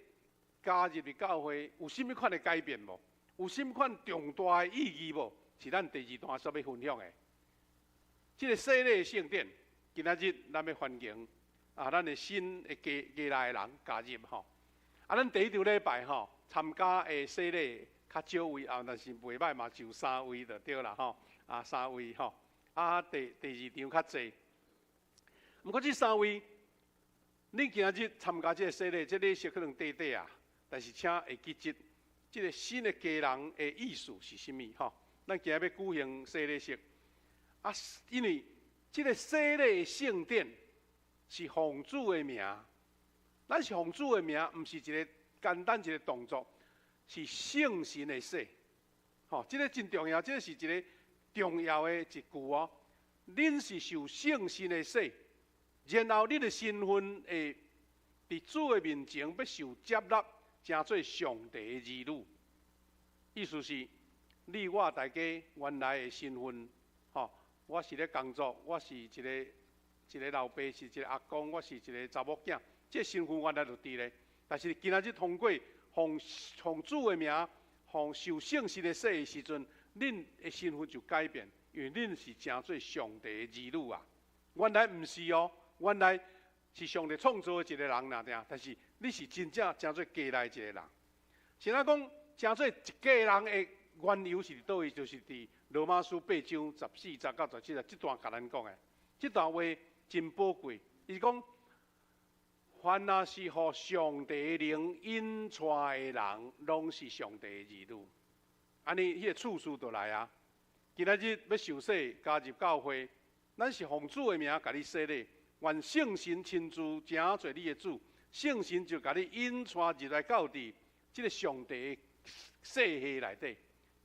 加入的教會，有啥物款的改變無？有啥物款重大的意義無？是咱第二段所欲分享的。這個洗禮的聖典，今仔日咱欲歡迎啊，咱的新的家家來的人加入吼。啊，咱第一場禮拜吼參加的洗禮較少位啊，但是袂䆀嘛，就三位就對啦吼。啊，三位吼。啊，第二場較濟。毋過這三位，你今仔日參加這個洗禮，這禮式可能短短啊，但是請會記得這個新的家人的意思是啥物吼？咱今仔欲舉行洗禮式。啊，因為這個洗禮的聖典是奉主的名，咱是奉主的名，毋是一個簡單一個動作，是聖神的洗。吼，這個真重要，這個是一個重要的一句哦。恁是受聖神的洗，然後恁的身份會佇主的面前欲受接納，成做上帝的兒女。意思是，你我大家原來的身份，吼，我是咧工作，我是一个一个老爸，是一个阿公，我是一个查某囝，這個身份原來就佇咧。但是今仔日通過奉奉主的名，奉受聖神的洗的時陣，恁的身份就改變，因為恁是成做上帝的兒女啊。原來毋是哦，原來是上帝創造的一個人爾爾，但是你是真正成做家內一個人。是按怎講，成做一家人的緣由是佇佗位？就是佇羅馬書8章14節到17節這段共咱講的，這段話真寶貴。伊講，凡若是予上帝靈引帶的人，攏是上帝的兒女。按呢，彼個次序就來啊。今仔日欲受洗加入教會，咱是奉主的名共你洗禮，願聖神親自成做你的主，聖神就共你引帶入來到佇這个上帝的世系內底，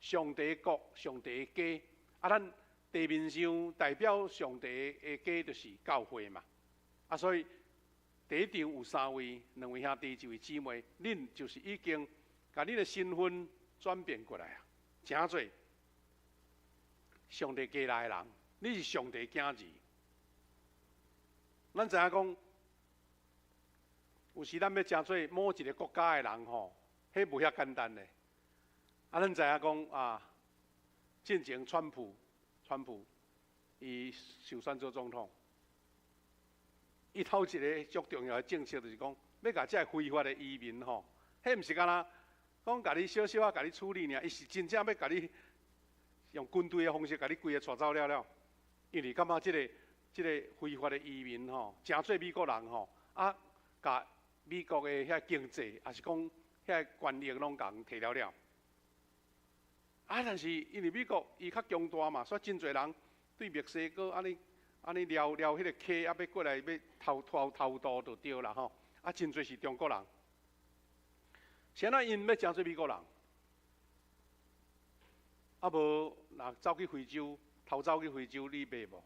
上帝的國，上帝的家。啊，咱地面上代表上帝的家就是教會嘛。啊，所以第一場有三位，兩位兄弟，一位姊妹，恁就是已經共恁的身份轉變過來啊，成做上帝家內的人，你是上帝囝兒。咱知影講，有時咱欲成做某一个國家的人吼，彼無遐簡單的。啊，咱知影講啊，進前川普，川普伊受選做總統，伊頭一个足重要的政策就是講，欲共這个非法的移民吼，彼毋是干焦講共你小小仔共你處理爾，伊是真正欲共你用軍隊的方式共你規个帶走了了。因為感覺這個非法的移民吼，誠濟美國人吼，啊，共美國的遐經濟，抑是講遐權益攏共提了了。啊，但是因為美國伊較強大嘛，所以真濟人對墨西哥按呢按呢撩撩彼个溪，啊，欲過來欲偷偷偷渡就對啦吼。啊，真濟是中國人。啥人𪜶欲成做美國人？啊無，若走去非洲，偷走去非洲，你袂無？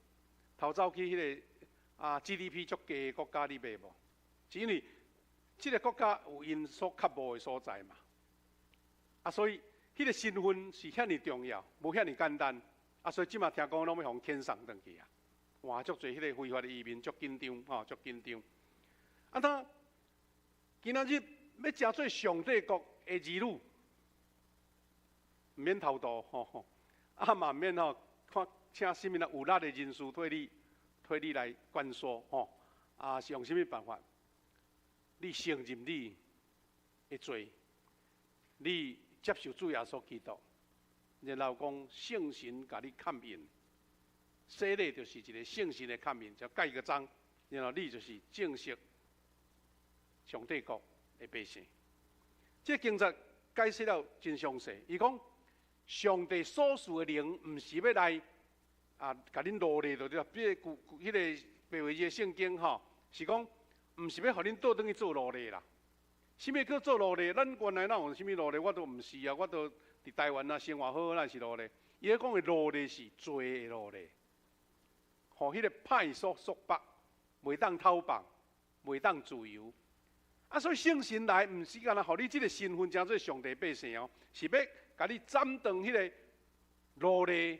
偷走去彼个啊 GDP 足低的國家，你袂無？是因為這个國家有𪜶所較無的所在嘛。啊，所以彼个身份是遐爾重要，無遐爾簡單。啊，所以這馬聽講攏欲予遣送轉去啊！哇，足濟彼个非法的移民足緊張，吼，足緊張。啊，他今仔日欲成做上帝國的兒女，毋免偷渡，吼，啊嘛毋免吼，看請啥物啦有力的人士替你來關說，吼，啊是用啥物辦法？你承認你的罪，你接受主耶穌基督，然後講聖神共你蓋印，洗禮就是一個聖神的蓋印，就蓋個章，然後你就是正式上帝國的百姓。這個經節解釋了真詳細，伊講上帝所賜的靈，毋是欲來啊，共恁奴隸就對啦。比如彼个白話字的聖經吼，是講毋是欲予恁倒轉去做奴隸啦。啥物叫做奴隸？咱原來哪有啥物奴隸？我都毋是啊，我都佇台灣啊生活好，哪是奴隸？伊咧講的奴隸是罪的奴隸，予彼个歹所束縛，袂當偷放，袂當自由。啊，所以聖神來，毋是干焦予你這个身份成做上帝百姓哦，是欲共你斬斷彼个奴隸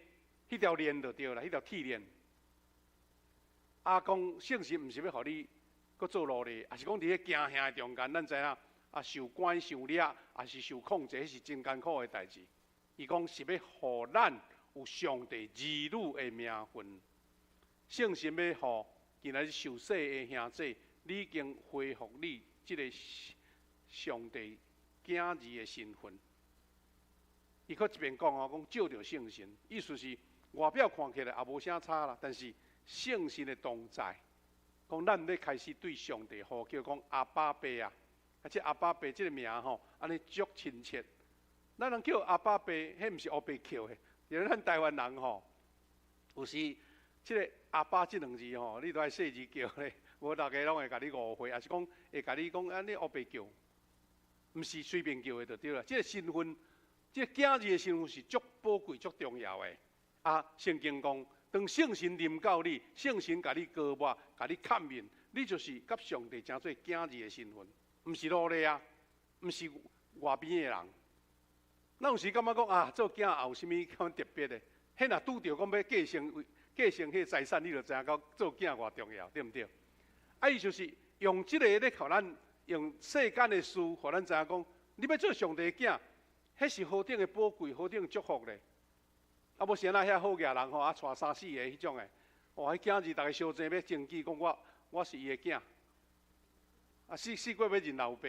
彼條鏈就對啦，彼條鐵鏈。啊，講聖神毋是欲予你閣做奴隸，抑是講佇咧驚嚇的中間，咱知影啊，受關受掠，抑是受控制，彼是真艱苦的代誌。伊講是欲予咱有上帝兒女的名分，聖神欲予今仔日受洗的兄弟，你已經恢復你這个上帝囝兒的身份。伊閣一邊講哦，講藉著聖神，意思是外表看起來也無啥差啦，但是聖神的同在，講咱欲開始對上帝呼叫講阿爸爸啊，啊這阿爸爸這个名吼，按呢足親切。咱人叫阿爸爸，彼毋是烏白叫的，因為咱台灣人吼，有時這个阿爸這兩字吼，你都愛細字叫咧，無大家攏會共你誤會，抑是講會共你講啊，你烏白叫，毋是隨便叫的就對啦。這个身份，這个囝兒的身份是足寶貴、足重要的。啊，聖經講，當聖神臨到你，聖神共你膏抹、共你蓋印，你就是佮上帝成做囝兒的身份，毋是奴隸啊，毋是外邊的人。咱有時感覺講啊，做囝也有啥物咁特別的？彼若拄著講欲繼承彼个財產，你就知影講做囝偌重要，對毋對？啊，伊就是用這個咧，予咱用世間的事，予咱知影講，你欲做上帝的囝，彼是何等的寶貴，何等的祝福咧！啊，無啥那遐好額人吼，啊，娶三四个彼種的，哇，彼囝兒逐家相爭欲爭取，講我是伊的囝，啊，四四過欲認老爸，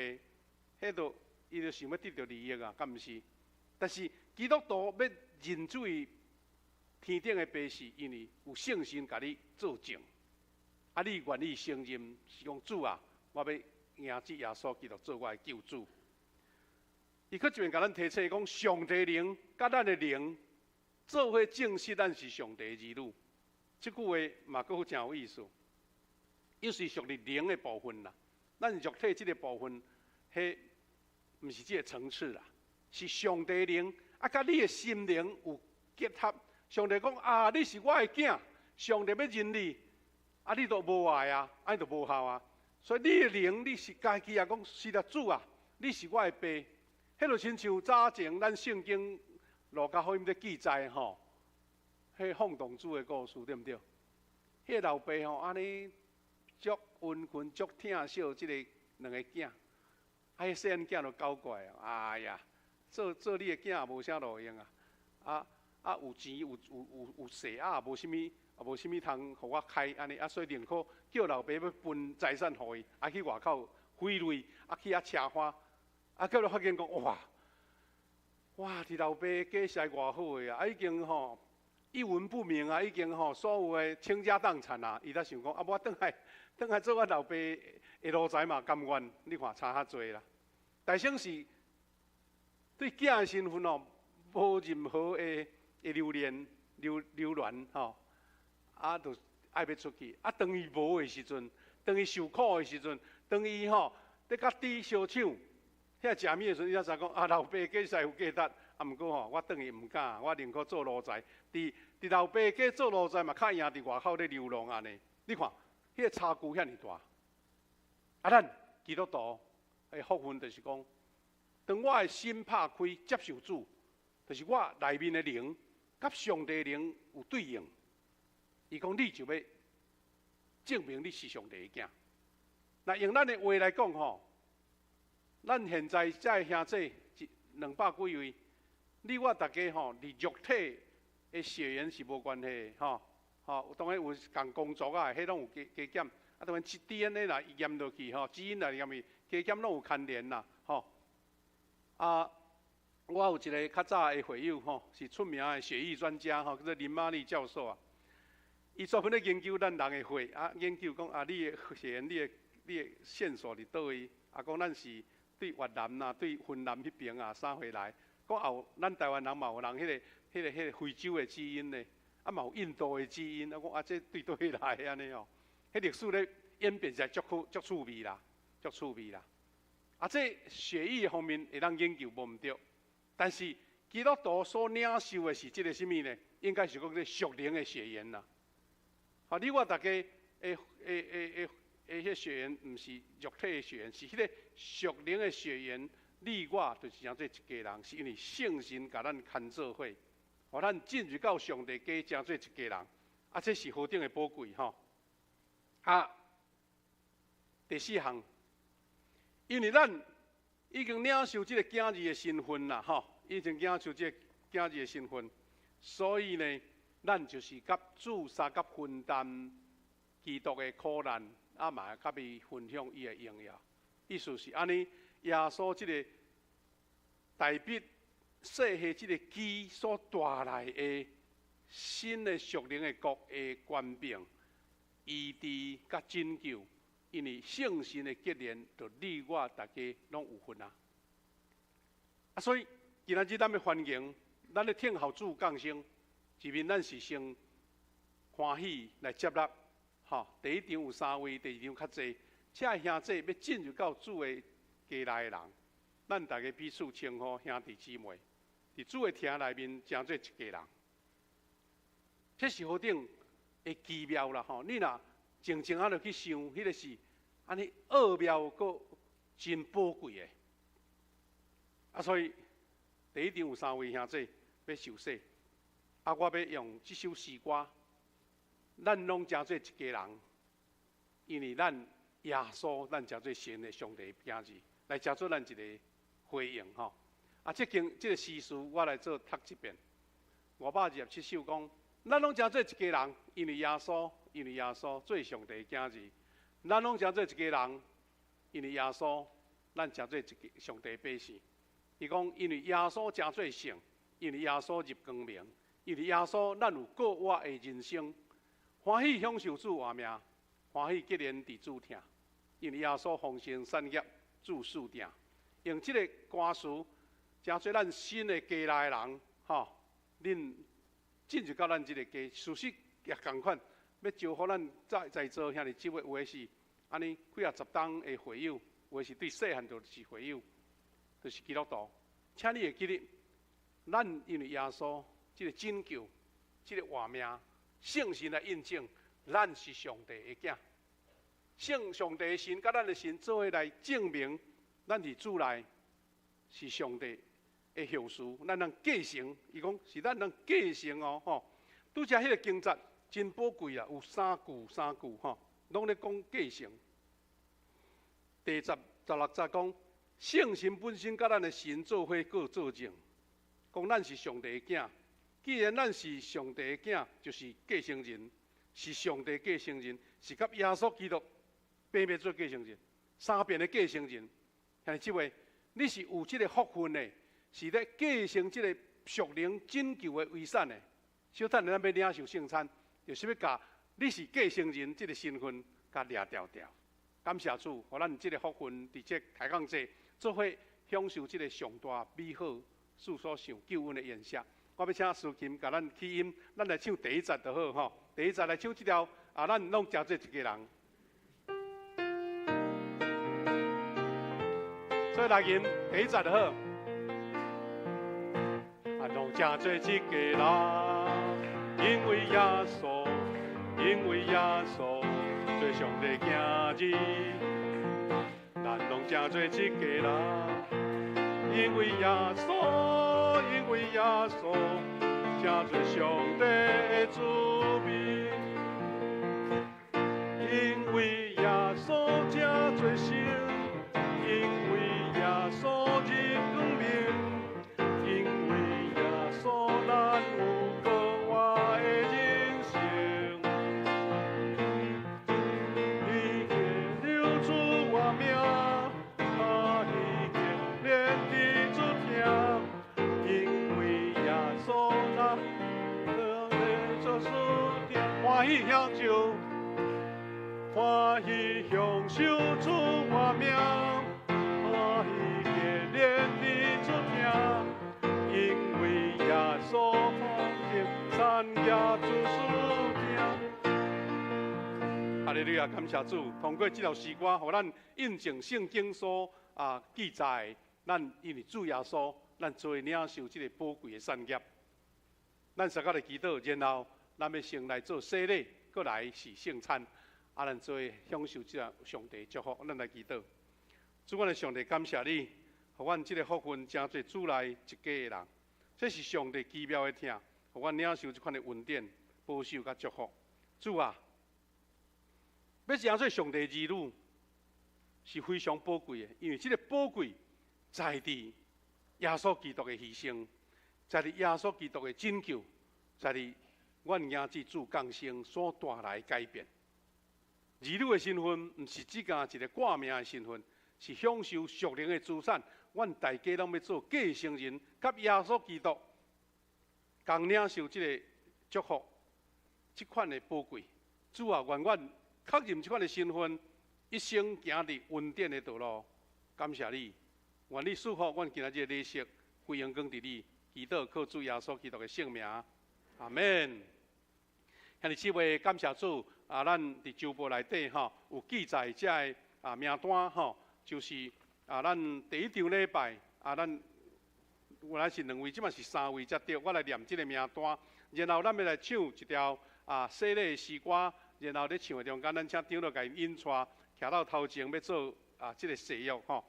彼都伊就想欲得著利益啊，敢毋是？但是基督徒欲認做天頂的爸，是因為有聖神共你做證，啊，你願意承認是講主啊，我欲迎接耶穌基督做我的救主。伊閣一遍共咱提醒講，上帝靈佮咱的靈做伙證實咱是上帝兒女。這句話嘛，閣真有意思。又是屬於靈的部分啦。咱肉體這个部分，彼毋是這个層次啦，是上帝靈啊，佮你的心靈有結合。上帝講啊，你是我的囝，上帝欲認你，啊，你都無愛啊，按呢就無效啊。所以你的靈，你是家己啊，講是啦，主啊，你是我的爸。彼就親像早前咱聖經路加福音咧記載吼，彼放蕩子的故事對毋對？彼个老爸吼，按呢足溫馨、足疼惜這个兩個囝，啊，彼細漢囝就搞怪啊！哎呀，做做你的囝也無啥路用啊！啊啊，有錢有有有有勢啊，無啥物也無啥物通予我開按呢啊，所以寧可叫老爸欲分財產予伊，啊去外口挥泪，啊去遐车花，啊，结果发现讲，哇，哇，伫老爸家实在偌好的啊，啊已经吼一文不名啊，已经吼所有的倾家荡产啊，伊才想讲，啊，我转来转来做我老爸的奴才嘛，甘愿，你看差遐济啦。但是是对囝的身份哦，无任何的留恋、留恋吼，啊，就爱欲出去。啊，当伊无的时阵，当伊受苦的时阵，当伊吼咧佮猪相抢，遐食物的时阵，伊才知讲啊，老爸家实有价值。啊，毋过吼，我转去毋敢，我宁可做奴才。伫老爸家做奴才嘛，較赢伫外口咧流浪按呢。你看，彼个差距遐尔大。啊，咱基督徒的福分就是讲，当我的心拍开接受主，就是我内面的灵，佮上帝灵有对应。伊讲你就欲证明你是上帝的囝。那用咱的话来讲吼，咱现在这兄弟一两百几位，你我大家吼，伫肉體的血緣是無關係的吼，吼，當然有仝工作啊，彼攏有加加減。啊，當然 DNA 若驗落去吼，基因來驗去，加減攏有牽連啦，吼。啊，我有一个較早的會友吼，是出名的血液專家吼，叫做林瑪麗教授啊。伊專門咧研究咱人的血啊，研究講啊，你的血緣、你的線索佇佗位？啊，講咱是對越南啊、對芬蘭彼邊啊，啥貨來？講有咱台灣人嘛有人彼個非洲的基因呢，啊嘛有印度的基因，啊講啊這對佗位來按呢哦？彼歷史咧演變實在足好、足趣味啦，足趣味啦。啊，這血液方面會當研究無毋對，但是基督徒所領受的是這個啥物呢？應該是講這屬靈的血緣啦。好，你我大家的彼血緣，毋是肉體的血緣，是彼個屬靈的血緣。你我就是成做一家人，是因為聖神共咱牽做伙，予咱進入到上帝家，成做一家人。啊，這是何等的寶貴吼！啊，第四項，因為咱已經領受這個囝兒的身份啦，吼，已經領受這個囝兒的身份，所以呢，咱就是佮主相佮分擔基督的苦難，啊嘛佮伊分享伊的榮耀。意思是按呢，耶穌這個大衛世系這個基所帶來的新的屬靈的國的權柄、醫治佮拯救，因為聖神的結連，就你我大家攏有份啊！啊，所以今仔日咱欲歡迎，咱咧聽候主降生，一面咱是先歡喜來接納，吼，第一場有三位，第二場較濟，這兄弟欲進入到主的家內的人，咱大家彼此稱呼兄弟姊妹，佇主的廳內面成做一家人，這是何等的奇妙啦！吼，你若靜靜仔落去想，彼個是按呢奧妙閣真寶貴的。啊，所以第一場有三位兄弟欲受洗，啊，我欲用這首詩歌，咱攏成做一家人，因為咱耶穌，咱成做神的上帝囝兒，來成做咱一個回應吼。啊，這經這個詩詞我來做讀一遍，527首講，咱攏成做一家人，因為耶穌，因為耶穌做上帝囝兒，咱攏成做一家人，因為耶穌，咱成做一個上帝百姓。伊講，因為耶穌成做聖，因為耶穌入光明，因為耶穌，咱有過活的人生，歡喜享受主活命，歡喜結連佇主疼，因為耶穌豐盛產業，主賜定。用這個歌詞，成做咱新的家內的人，吼，恁進入到咱這個家，事實也仝款，欲招呼咱在座兄弟姊妹，有的是按呢幾仔十冬的會友，有的是對細漢就是會友，就是基督徒。請你會記得，咱因為耶穌這個拯救、這個活命、聖神來印證，咱是上帝的囝。聖上帝的神佮咱的神做伙來證明，咱佇主內是上帝的後嗣，咱通繼承。伊講是咱通繼承哦，吼。拄才彼個經節真寶貴啊，有三句三句吼，攏咧講繼承。第16節講，聖神本身佮咱的神做伙閣做證，講咱是上帝的囝。既然咱是上帝的囝，就是繼承人，是上帝繼承人，是佮耶穌基督平仝做繼承人。三遍的繼承人，兄弟姊妹，你是有這個福分的，是咧繼承這個屬靈拯救的遺產的。小等下咱欲領受聖餐，就是欲共你是繼承人這個身份，共掠牢牢。感謝主，予咱這個福分，佇這抬槓節做伙享受這個上大美好、主所賞救恩的筵席。我欲請司琴共咱起音，咱來唱第一節就好吼。第一節來唱這條，啊，咱攏誠做一家人。所以來吟第一節就好。啊，攏誠做一家人，因為耶穌，因為耶穌做上帝囝兒，咱攏誠做一家人，因為耶穌，因為耶穌，誠做上帝的子民，因為耶穌誠做神，因為耶穌入光明，因為耶穌咱有閣活的人生。你見了主我名，啊，你見連地主聽，因為耶穌咱做主聽，歡喜享受，歡喜享受主我名。歡喜見連地主聽，因為耶穌奉敬產業主事聽。哈利路亞，感謝主，通過這條詩歌，予咱印證聖經所記載，咱因為主耶穌，咱做領受這個寶貴的產業。咱大家來祈禱，然後咱欲先來做洗禮，閣來是聖餐，啊，咱做享受這個上帝祝福。咱來祈禱，主，阮的上帝，感謝你，予阮這個福分，成做主內一家的人。這是上帝奇妙的疼，予阮領受這款的恩典、保守佮祝福。主啊，欲成做上帝兒女是非常寶貴的，因為這個寶貴在佇耶穌基督的犧牲，在佇耶穌基督的拯救，在佇阮兒子主降生所帶來的改變。兒女的身份，毋是只干一個掛名的身份，是享受屬靈的資產。阮大家攏欲做繼承人，佮耶穌基督仝領受這個祝福，這款的寶貴。主啊，願阮確認這款的身份，一生行佇恩典的道路。感謝你，願你賜福阮今仔日的禮儀，歸榮光佇你，祈禱靠主耶穌基督的聖名，阿們。兄弟姊妹，感謝主啊！咱佇週報內底吼有記載這个名單吼，就是啊，咱第一場禮拜啊，咱原來是兩位，這擺是三位才對。我來念這個名單，然後咱欲來唱一條洗禮的詩歌，然後咧唱的中間，咱請長老共引帶，徛到頭前欲做這個誓約吼。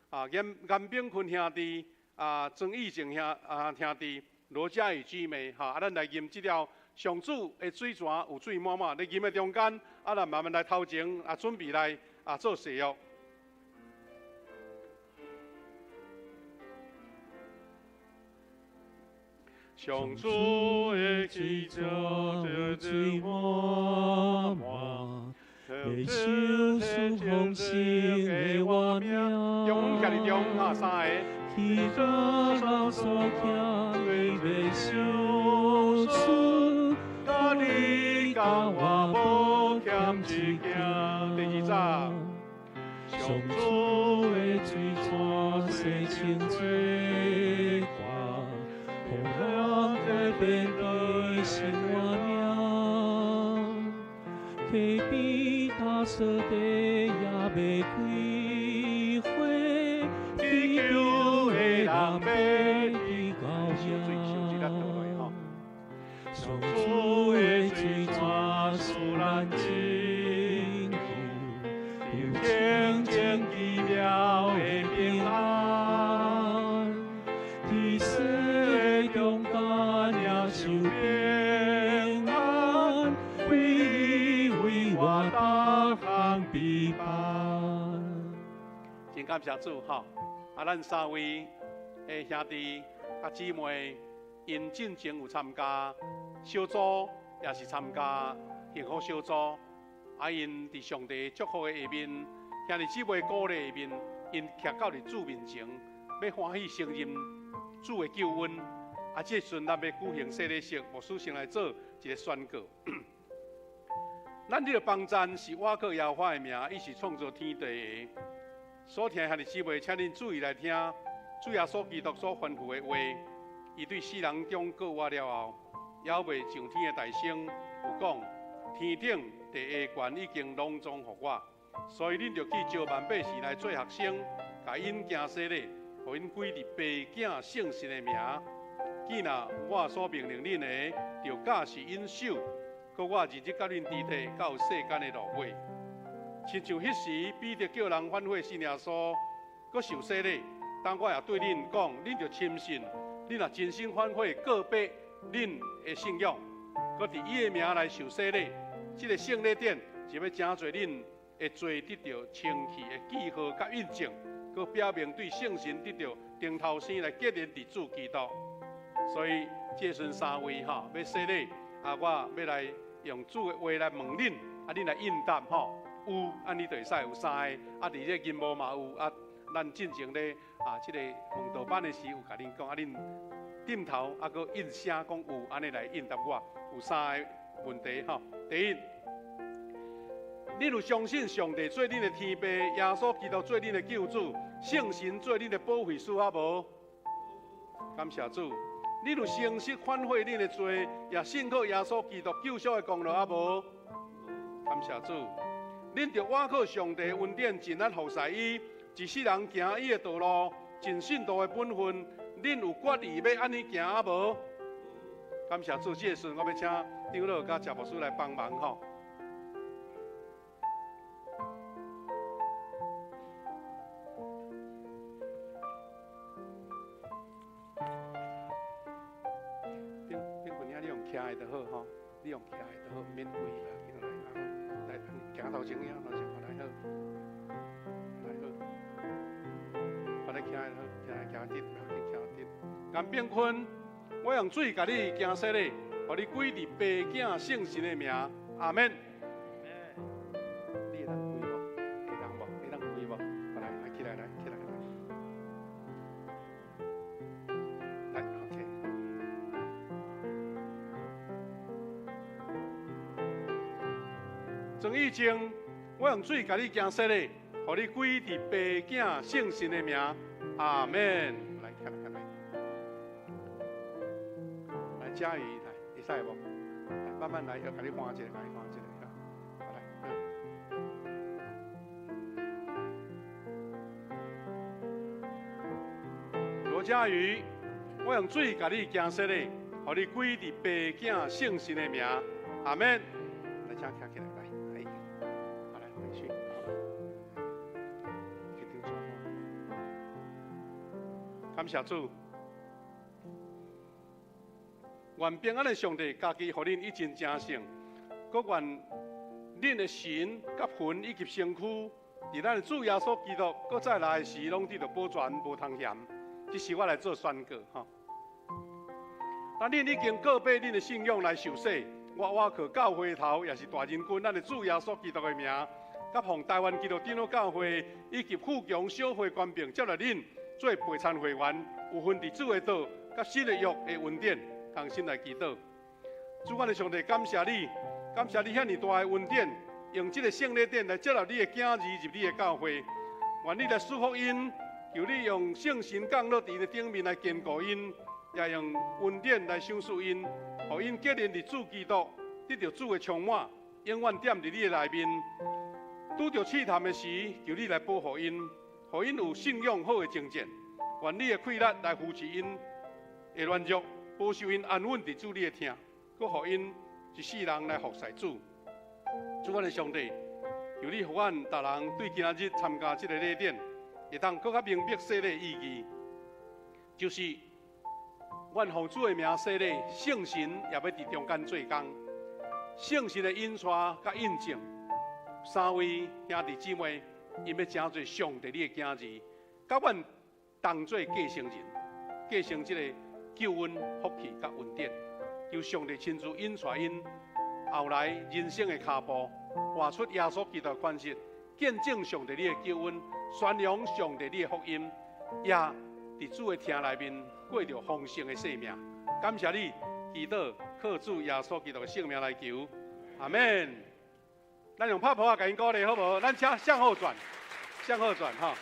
啊，嚴嚴炳坤兄弟啊，曾義正兄弟，羅嘉宇姊妹吼，啊，咱來吟這條上主的水泉有水滿滿，咧吟的中間，啊，咱慢慢來頭前啊，準備來做誓約。上主的水泉有水滿滿，會受賜豐盛的活命。中徛佇中哈三个。去到老所徛，伊袂受赐，甲你佮我无欠一件。第二节。上主的水泉洗清罪过，予咱改变的生活命，溪边大扫地也袂开花，祈求的人欲得到烧水烧水咱倒落吼。上主的水泉赐咱拯救，有清净奇妙的平安，伫世的中间领受平安，为伊为我逐项备办。真感谢主吼！啊，咱三位的兄弟佮姊妹，𪜶進前有參加小組，也是參加幸福小組。啊，𪜶佇上帝祝福的下面，兄弟姊妹鼓勵的面，𪜶徛到佇主面前，欲歡喜承認主的救恩。啊，這時陣咱欲舉行洗禮式，牧師先來做一個宣告。咱這個幫贊是倚靠耶和華的名，伊是創造天地的。所聽的兄弟姊妹，請恁注意來聽，主耶穌基督所吩咐的話。伊對世人中告我了後，猶未上天的大聲，有講：天頂地下權已經攏總予我，所以恁著去召萬百姓來做學生，共𪜶行洗禮，予𪜶歸佇爸囝聖神的名。既若我所命令恁的，就教示𪜶守。閣我日日佮恁佇咧到世間的落尾。親像彼時彼得叫人反悔信耶穌，閣受洗禮。當我也對恁講，恁著深信，恁若真心反悔告白恁的信仰，閣佇伊的名來受洗禮，這个聖禮典就欲成做恁的罪得著清去的記號佮印證，閣表明對聖神得著重頭生來結連佇主基督。所以這時陣三位吼欲洗禮，啊，我欲來用主的話來問恁，啊，恁來應答吼，有，按呢就會使有三个，啊，佇這銀幕嘛有，啊，咱進前咧啊，這个問道班的時有共恁講，啊，恁點頭啊，閣應聲講有，按呢來應答我，有三个問題吼。第一，恁有相信上帝做恁的天父，耶穌基督做恁的救主，聖神做恁的保惠師啊無？感謝主。恁有誠實反悔恁的罪，也信靠耶穌基督救贖的功勞啊無？感謝主。恁著倚靠上帝恩典，盡力服侍伊，一世人行伊的道路，盡信徒的本分。恁有決意欲按呢行啊無？感謝主，這个時陣我欲請長老佮謝牧師來幫忙吼。徛的就好吼，你用徛的就好，毋免跪啦，來，來，行頭前，行頭前，來好，來好，我來徛的好，徛徛直，不要緊，徛直。顏炳坤，我用水共你行洗禮，予你歸佇爸囝聖神的名，阿們。你會當跪無？會當無？會當跪無？來，來起來，來起來，來，來，OK。曾義正，我用水共你行洗禮，予你歸佇爸囝聖神的名，阿們。來，起來，起來，來，嘉瑜，來，會使無？來，慢慢來，要共你換一个，共你換一个，好，來，好。羅嘉瑜，我用水共你行洗禮，予你歸佇爸囝聖神的名，阿們。來，請徛起來，來，來，好，來，回去，好。感謝主，願平安的上帝家己予恁一盡成聖，閣願恁的神佮魂以及身軀，佇咱的主耶穌基督閣再來的時，攏得著保全，無通嫌。這是我來做宣告吼。當恁已經告白恁的信仰來受洗，我倚靠教會頭，也是大仁君咱的主耶穌基督的名，佮奉台灣基督長老教會以及富強小會權柄接納恁做陪餐會員，有份佇主的道佮新的約的恩典，同心來祈禱。主，阮的上帝，感謝你，感謝你遐爾大的恩典，用這个聖禮典來接納你的囝兒入你的教會。願你來賜福𪜶，求你用聖神降落佇𪜶的頂面來堅固𪜶，也用恩典來賞賜𪜶，予𪜶結連佇主基督，得著主的充滿，永遠踮佇你的內面。拄著試探的時，求你來保護𪜶，予𪜶有信仰好的征戰。願你的氣力來扶持𪜶的軟弱，保守𪜶安穩佇主你的疼，閣予𪜶一世人來服侍主。主，阮的上帝，求你予阮逐人對今仔日參加這个禮典，會當閣較明白洗禮意義，就是阮奉主的名洗禮，聖神也欲佇中間做工，聖神的引帶佮印證，三位兄弟姊妹，𪜶欲成做上帝你的囝兒，佮阮同做繼承人，繼承這个救恩、福氣佮恩典，求上帝親自引帶𪜶後來人生的跤步，活出耶穌基督的款式，见证上帝你的救恩，宣扬上帝你的福音，也伫主的厅内面过著丰盛的生命。感谢你，祈祷靠主耶稣基督的圣名来求，阿们。咱用拍噗仔共𪜶鼓励好无？咱请向后转，向后转吼。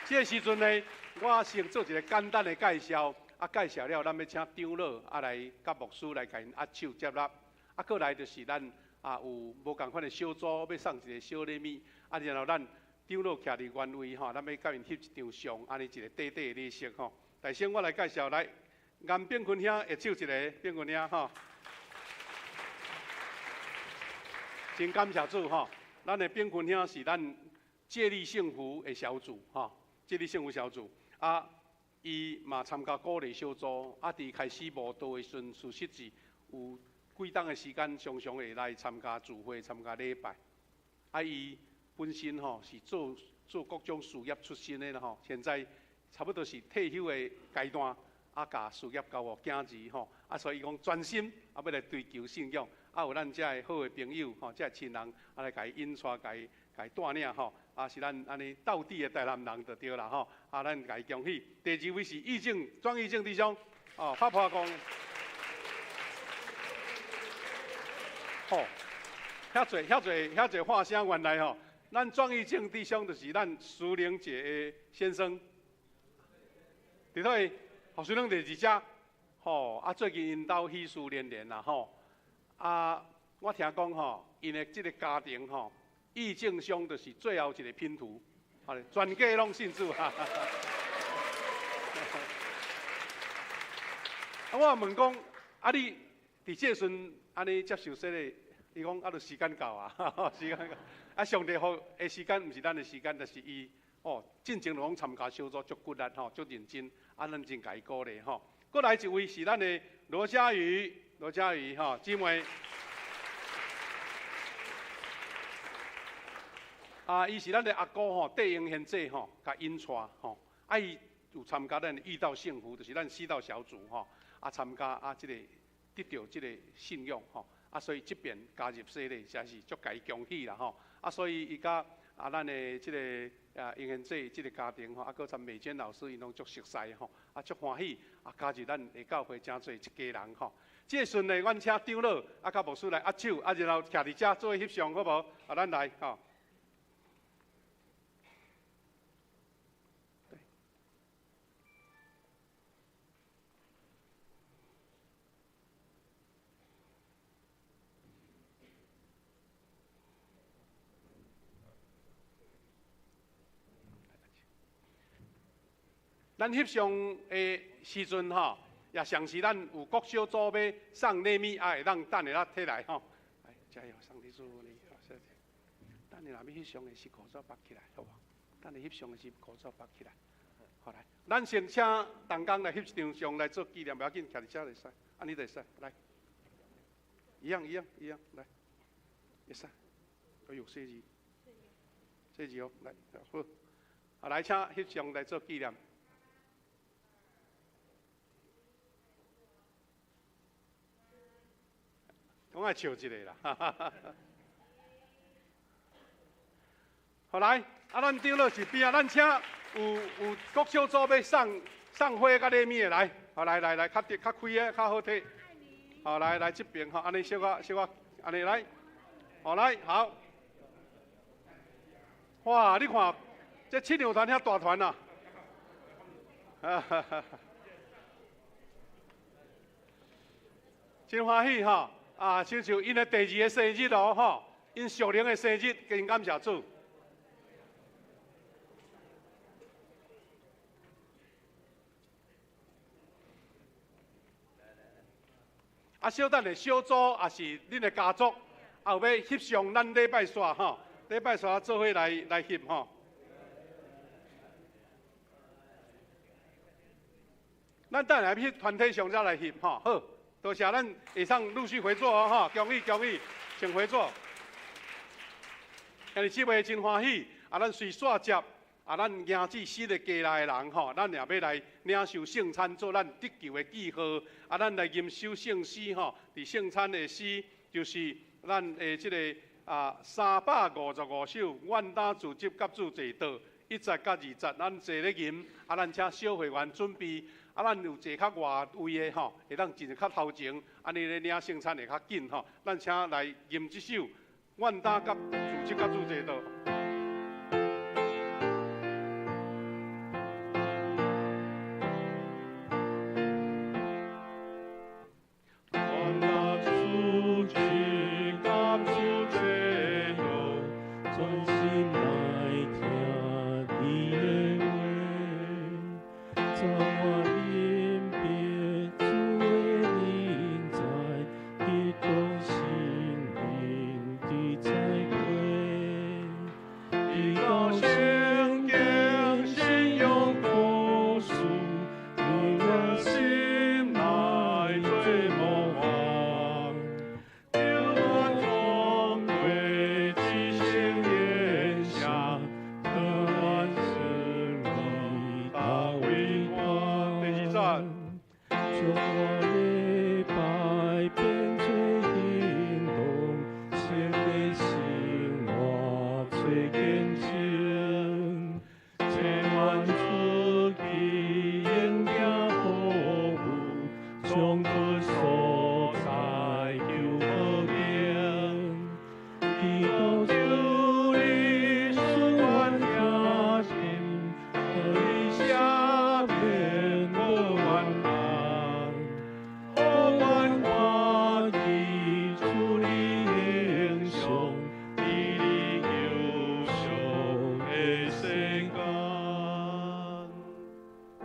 这个时阵呢，我先做一个简单的介绍。啊，介绍了，咱欲请长老啊来佮牧师来共𪜶握手接纳。啊，过来就是咱啊有无仝款的小组欲送一个小礼物。啊，然后咱长老徛伫原位吼，咱欲佮𪜶翕一张相，按呢一个短短的礼仪吼。首先我来介绍来，颜炳坤兄握手一个，炳坤兄吼。真感谢主吼，咱的炳坤兄是咱接力幸福的小组吼，接力幸福小组啊。伊嘛参加鼓励小组，啊，伫开始慕道的时阵，事实是有几冬的时间，常常会来参加聚会、参加礼拜。啊，伊本身吼是做做各种事业出身的啦吼，现在差不多是退休的阶段，啊，共事业交予囝儿吼，啊，所以伊讲专心啊，欲来追求信仰，啊，有咱遮的好的朋友吼，遮的亲人啊来共伊引带、共伊共伊带领吼。啊，是咱按呢道地的台南人就对啦吼，啊，咱共伊恭喜。第二位是义正庄义正弟兄，哦，拍破讲，吼，遐济遐济遐济话声原来吼，咱庄义正弟兄就是咱苏玲姐的先生，伫佗位，苏玲姐伫遮，吼，啊，最近𪜶兜喜事连连啦吼，啊，我听讲吼，𪜶的这个家庭吼。义正兄就是最后一个拼图，好咧，全家拢信主啊！啊，我问讲，啊你伫这时阵按呢接受洗礼，伊讲啊，著时间到啊，时间到。啊，上帝予的时间毋是咱的时间，但是伊哦，进前就拢参加小组，足骨力吼，足认真，啊，咱真共伊鼓励吼。阁来一位是咱的罗嘉瑜，罗嘉瑜吼，姊妹。啊，伊是咱的阿姑吼，戴英贤姐吼，共引带吼。啊，伊有参加咱的遇到幸福，就是咱四道小组吼。啊，参加啊，这个得著这个信仰吼。啊，所以这边加入洗礼，实在是足共伊恭喜啦吼。啊，所以伊佮啊，咱的这个啊英贤姐这个家庭吼，啊，阁参美娟老师，𪜶拢足熟似吼，啊，足欢喜啊，加入咱的教会，成做一家人吼。这个顺利，阮请长老啊，佮牧师来握手，啊，然后徛伫遮做翕相，好无？啊，咱来吼。咱翕相的时阵吼，也常时咱有各小组欲送礼物，也会当等下仔提来吼。来，加油，上帝祝福你。等下若欲翕相的是口罩拔起来，好无？等下翕相的是口罩拔起来。好来，咱先请同工来翕一张相来做纪念，无要紧，徛伫遮就会使，按呢就会使，来，一样一样一样，来，会使。哎哟，细字，细字哦，来，好，啊来，请翕相来做纪念。拢爱笑一个啦，好来，啊，咱长老是边啊，咱请有有各小组欲送送花佮礼物的来，好来来来，较直较开的较好提，好来来这边吼，按呢小可小可，按呢来，好来好，哇，你看这七娘团遐大团啊，哈哈哈，真欢喜吼。啊，亲像𪜶的第二个生日哦，吼，𪜶属灵的生日，真感谢主。啊，小等下小组也是恁的家族，啊有欲翕相，咱礼拜煞吼，礼拜煞做伙来来翕吼。咱等下去团体上才来翕吼，好。多谢，咱以上陆续回座哦，哈，恭喜恭喜，请回座。今日这位真欢喜，啊，咱随煞接，啊，咱迎接新的家来的人吼，咱也欲来领受圣餐做咱得救的记号，啊，咱来吟修圣诗吼，伫圣餐的诗就是咱的这个355首，愿担自执佮主坐桌，1节佮2节，咱坐咧吟，啊，咱请小会员准备，啊，咱有坐较外位的吼，会当坐较头前，按呢咧领圣餐会较紧吼。咱请来吟这首，愿担佮自执佮主坐桌。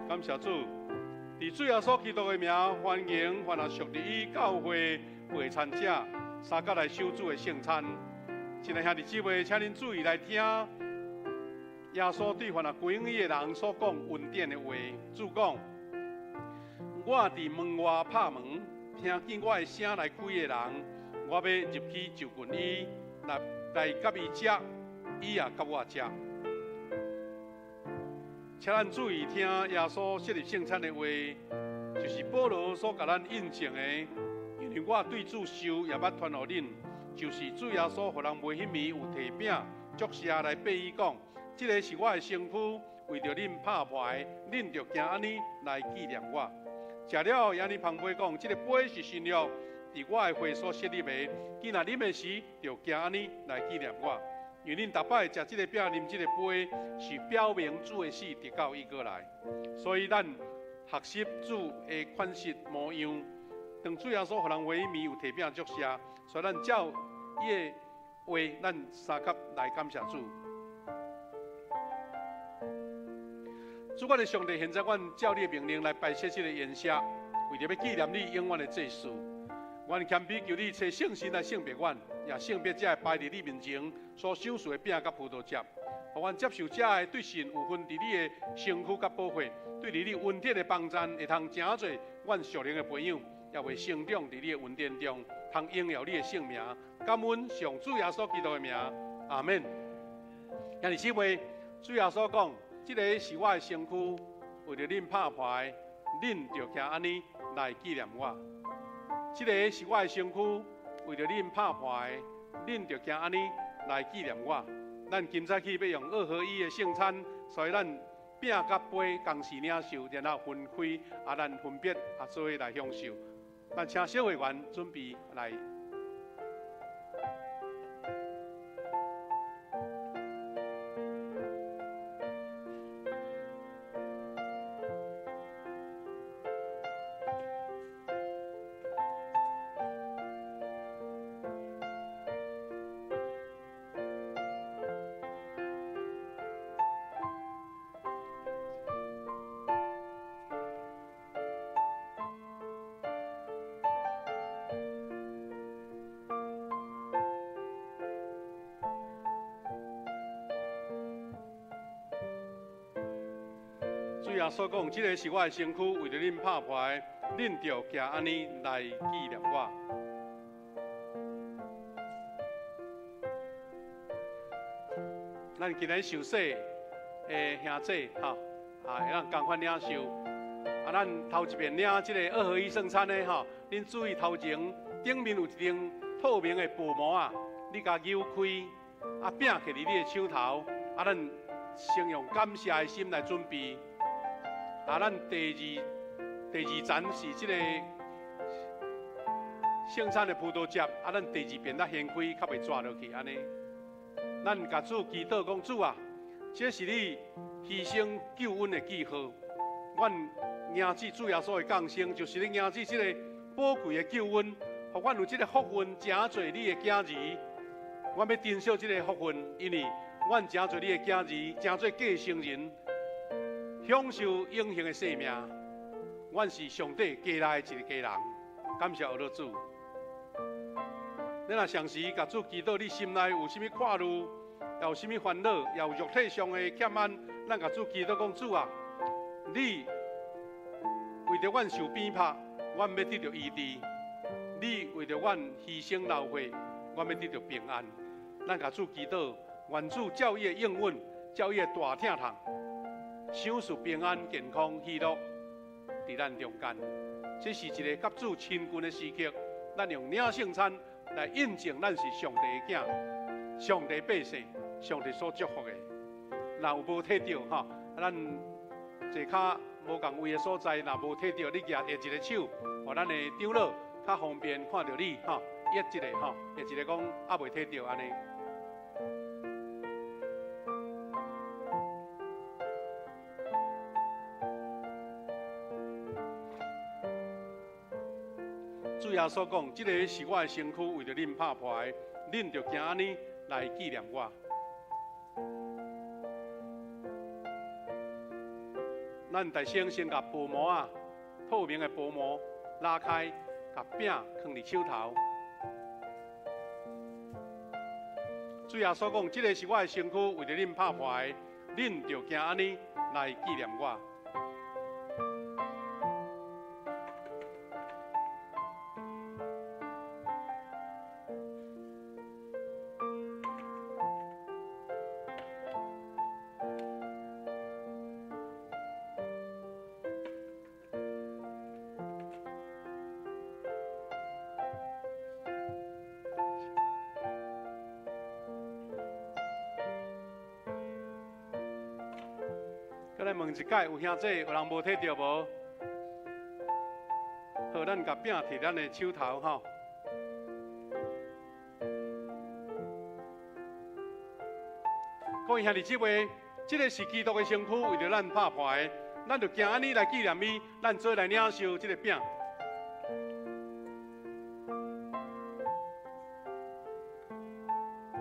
感谢主，伫主耶稣基督的名，欢迎凡若属于教会陪餐者，相佮来守主的圣餐。亲爱兄弟姊妹，请恁注意来听耶稣对凡若归向伊的人所讲恩典的话。主讲：我伫门外拍门，听见我的声来开的人，我欲入去就近伊，来佮伊食，伊也佮我食。请咱注意听耶稣设立圣餐的话，就是保罗所共咱印证的。因为我对主受，也捌传予恁，就是主耶稣予人卖彼暝有提饼，祝谢来擘伊讲：这个是我的身躯，为著恁拍破的，恁著行按呢来纪念我。食了后，按呢捧杯讲：这个杯是新约，伫我的血所设立的，既若啉的时，著行按呢来纪念我。因为恁逐摆食这个饼、啉这个杯，是表明主的死，直到伊阁来。所以咱学习主的款式模样。当主耶稣予人卖彼暝有提饼祝谢，所以咱照伊的话，咱相佮来感谢主。主，阮的上帝，现在阮照你的命令来摆设这个筵席，为著欲纪念你永远的祭司。阮谦卑求你，差圣神来圣别阮，也圣别这个摆伫你面前所赏赐的饼佮葡萄汁，予阮接受这个对神有份伫你的身躯佮宝血，对伫你恩典的帮赞，会通成做阮属灵的培养，也会成长伫你的恩典中，通荣耀你的圣名。感恩上主耶稣基督的名，阿们。兄弟姊妹，主耶稣讲：这个是我的身躯，为著恁拍破的，恁著行按呢来纪念我。这个是我的身躯，为著恁拍破的，恁著行按呢来纪念我。咱今早起欲用二合一的圣餐，所以咱饼佮杯同时领受，然后分开，啊，咱分别啊，做伙来享受。咱请小会员准备来。主耶稣讲：这个是我的身躯，为著恁拍破的，恁著行按呢来纪念我。咱今日受洗的兄姊吼，啊，会当仝款领受。啊，咱头一遍领这个二合一圣餐的吼，恁注意头前顶面有一张透明的薄膜啊，你共扭開，啊餅摕佇你的手頭，啊咱先用感謝的心來準備。啊，咱第二層是這個聖餐的葡萄汁，啊，咱第二遍才掀開，較袂逝落去按呢。咱共主祈禱講，主啊，這是你犧牲救恩的記號。阮迎接主耶穌的降生，就是你迎接這個寶貴的救恩，予阮有這個福分，成做你的囝兒。阮欲珍惜這個福分，因為阮成做你的囝兒，成做繼承人，享受永恆的生命。阮是上帝家內的一個家人，感謝阿老主。你若常時共主祈禱，你心內有啥物掛慮，也有啥物煩惱，也有肉體上的欠安，咱共主祈禱講，主啊，你為著阮受鞭拍，阮欲得著醫治；你為著阮犧牲流血，阮欲得著平安。咱共主祈禱，願主照伊的應允，照伊的大疼痛，賞賜平安、健康、喜樂佇咱中間。這是一個佮主親近的時刻，咱用領聖餐來印證咱是上帝的囝，上帝百姓，上帝所祝福的。若有無提著吼，咱坐較無仝位的所在，若無提著，你舉一個手，予咱的長老較方便看著你吼，一一個吼，一一個講猶未提著按呢。主耶穌講：這个是我的身軀，為著恁拍破的，恁著行按呢來紀念我。咱大先先共薄膜啊，透明的薄膜拉開，共餅囥佇手頭。主耶穌講：這个是我的身軀，為著恁拍破的，恁著行按呢來紀念我。來問一擺，有兄弟有人無提著無？好，咱共餅提咱的手頭吼。各位兄弟姊妹，這个是基督的身軀，為著咱拍破的，咱就行按呢來紀念伊，咱做來領受這個餅。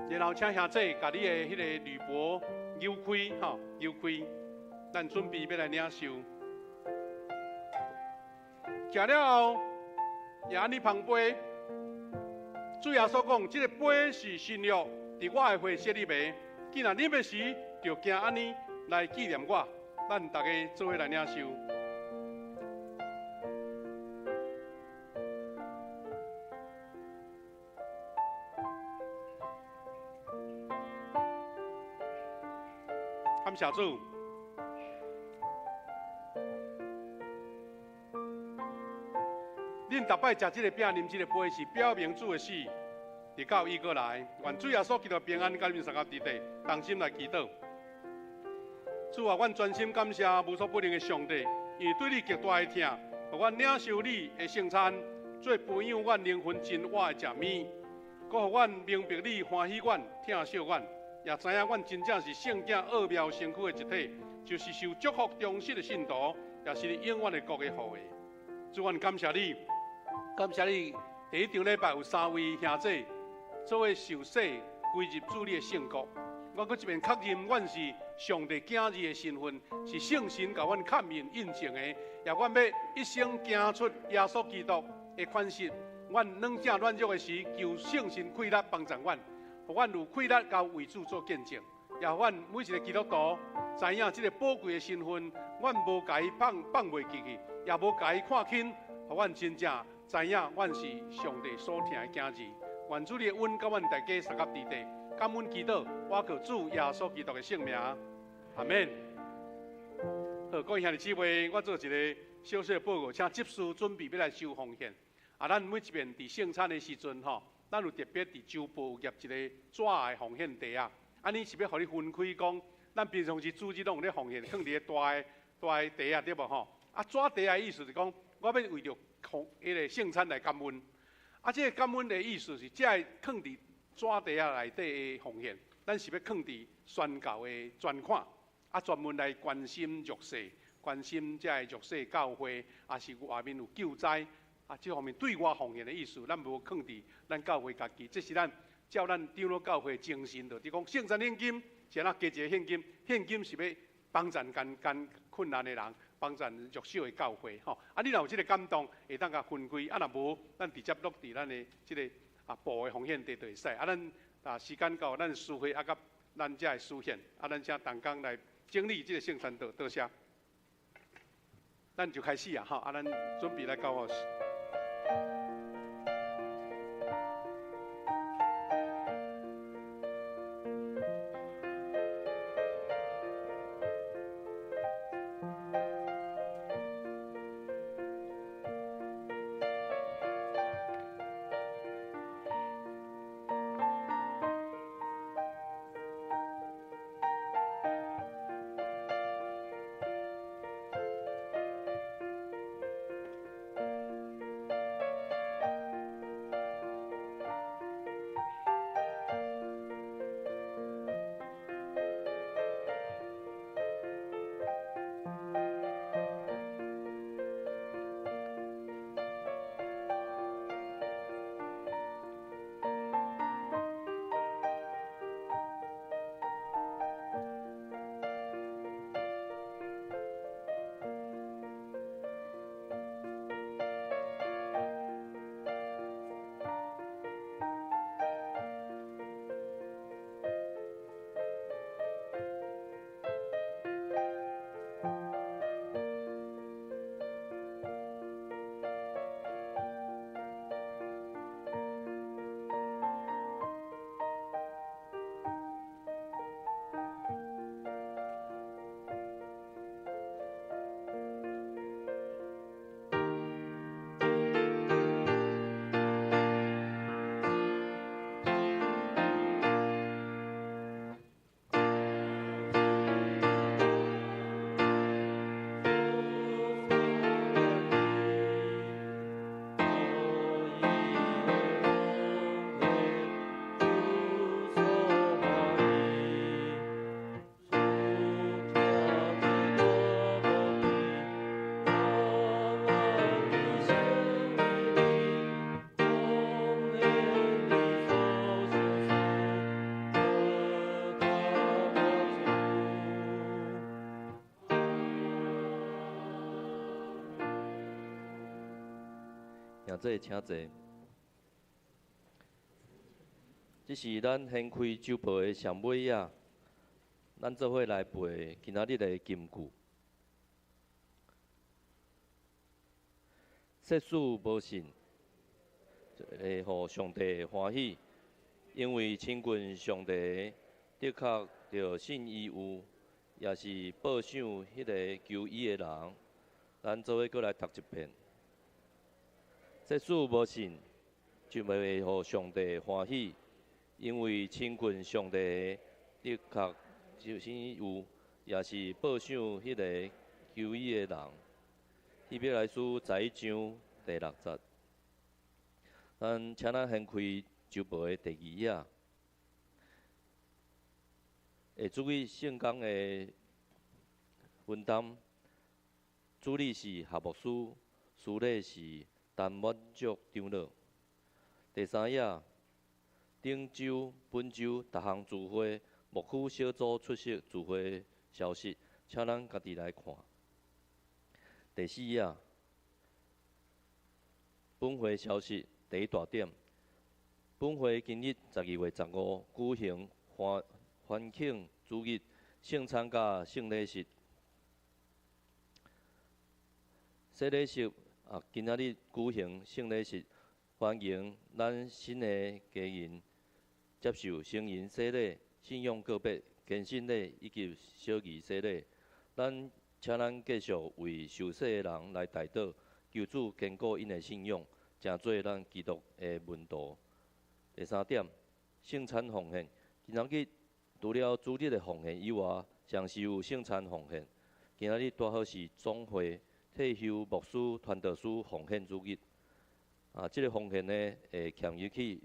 然後請兄弟共你的彼個鋁箔扭開吼，扭開。咱準備欲來領受，食了後也按呢捧杯。主耶穌講：這個杯是新約，佇我的血設立的。既然啉的時，就行按呢來紀念我。咱逐家做伙來領受。感謝主。恁逐擺食這个餅、啉這個杯，是表明主的死，直到伊閣來。願主耶穌基督平安，佮恁相佮佇底，同心來祈禱。主啊，阮專心感謝無所不能的上帝，因為對你極大的疼，予阮領受你的聖餐，做培養阮靈魂真活的食物，閣予阮明白你歡喜阮、疼惜阮，也知影阮真正是聖囝奧妙身軀的一體，就是受祝福忠實的信徒，也是你永遠的國的後裔。主，阮感謝你。感謝你，佇彼場禮拜有三位兄弟做伙受洗歸入主你的聖國。我閣這邊確認，阮是上帝囝兒的身份，是聖神共阮確認印證的。也阮欲一生行出耶穌基督的款式。阮軟正軟弱的時，求聖神氣力幫助阮，予阮有氣力交為主做見證。也予阮每一个基督徒知影這个寶貴的身份，阮無共伊放袂記去，也無共伊看輕，予阮真正知影，阮是上帝所疼的囝兒。願主你的恩佮阮大家相佮佇底，感恩祈禱，我靠主耶穌基督的聖名，阿們。好，各位兄弟姊妹，我做一个小小的報告，請執事準備欲來收奉獻。啊，咱每一遍佇聖餐的時陣吼，咱有特别伫周报有夹一个纸的奉献袋仔，按呢是欲予你分开讲，咱平常时主日拢有咧奉献，囥伫个大的大的袋仔对无吼？啊，纸袋仔的意思是讲，我欲为著奉彼个圣餐来感恩。啊，这个感恩的意思是，这个囥伫纸袋仔内底的奉献，咱是欲囥伫宣教的专款，啊，专门来关心弱势，关心这个弱势教会，抑是外面有救灾，啊，这方面对外奉献的意思，咱无囥伫咱教会家己，这是咱照咱长老教会精神，就是讲圣餐献金是按怎加一个现金，现金是欲帮助艰艰困难的人，帮助弱小的教会，吼。啊，你若有这个感动，会当共分开；啊，若无，咱直接落伫咱的这个布的奉献袋就会使。啊，咱啊时间到，咱司会啊佮咱遮的司献，啊，咱请同工来整理这个圣餐桌，多谢。咱就开始啊，吼！啊，咱准备来交予。兄弟，请坐。这是咱掀开周报的上尾页，咱做伙来背今仔日的金句。即使无信，会予上帝欢喜，因为亲近上帝，的确著信伊有，也是报赏彼个求伊的人。咱做伙阁来读一遍。即使无信，就袂会予上帝欢喜，因为亲近上帝的确就信伊有，也是报赏彼个求伊的人。希伯来书11章第6节。咱请咱掀开周报的第2页，会注意圣工的分担，主理是夏牧师，司礼是陈满足长老。第3页，顶周、本周逐项聚会、牧区小组出席聚会消息，请咱家己来看。第4页，本会消息第一大点，本会今日12月15举行欢欢庆主日圣餐佮圣礼式。洗礼式啊，今仔日举行圣礼式，欢迎咱新的家人接受成人洗礼、信仰告白、坚信礼以及小儿洗礼。咱请咱继续为受洗的人来代祷，求主坚固𪜶的信仰，成做咱基督的门徒。第三點，聖餐奉獻。今仔日除了主日的奉獻以外，常時有聖餐奉獻。今仔日拄好是總會退休牧師傳道師奉獻主日。啊，這個奉獻呢，會嵌入去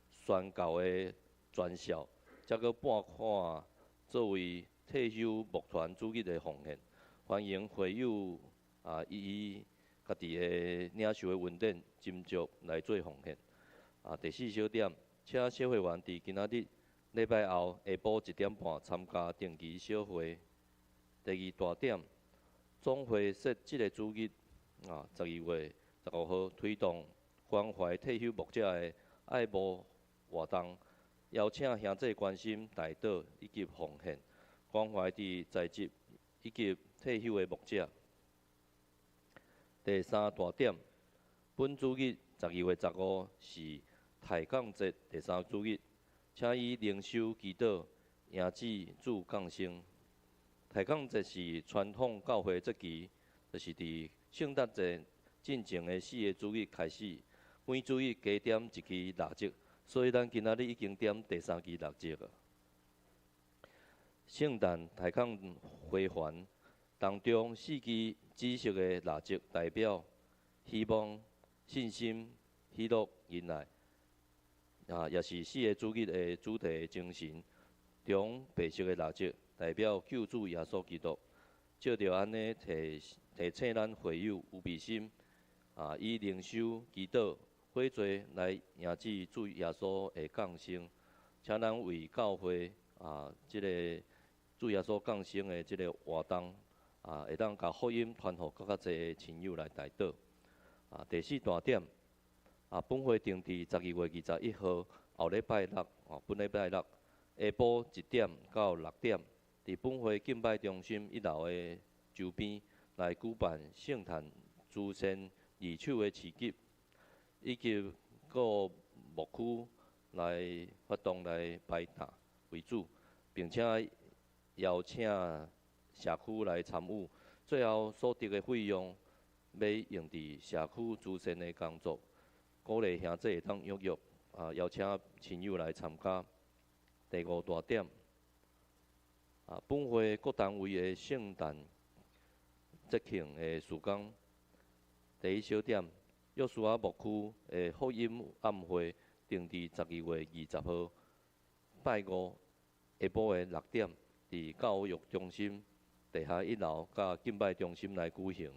宣教的專數，才閣撥款作為退休牧團主日的奉獻。歡迎會友啊，依伊家己的領受的恩典，斟酌來做奉獻。啊，第四小點，請小會員佇今仔日禮拜後下晡1點半參加定期小會。第二大點，總會設這个主日啊，12月15號推動關懷退休牧者的愛慕活動，邀請兄弟關心代禱以及奉獻，關懷佇在職以及退休的牧者。第三大點，本主日12月15是抬槓節第三主日，請以靈修祈禱迎接主降生。抬槓節是傳統教會節期，就是佇聖誕節進前的四个主日開始，每主日加點一支蠟燭，所以咱今仔日已經點第三支蠟燭了。聖誕抬槓花環當中四支紫色的蠟燭代表希望、信心、喜樂、仁愛，啊，也是四個主日的主題精神。中白色的蠟燭代表救主耶穌基督，藉著按呢提提醒咱會友有備心，啊，以靈修、祈禱、悔罪來迎接主耶穌的降生，請咱為教會啊，這个主耶穌降生的這个活動啊，會當共福音傳予閣較濟的親友來代禱。啊，第四大點，啊，本會定佇12月21號後禮拜六，哦，本禮拜六下晡1點到6點，佇本會敬拜中心一樓的周邊來舉辦聖誕慈善義手的市集，以及各牧區來發動來擺檔為主，並且邀請社區來參與。最後所得的費用，欲用佇社區慈善的工作，鼓勵兄弟會當踴躍，啊，邀請親友來參加。第五大點，啊，本會各單位的聖誕節慶的時間。第一小點，約書亞牧區的福音暗會定佇12月20號拜五下晡的6點，佇教育中心地下一樓佮敬拜中心來舉行。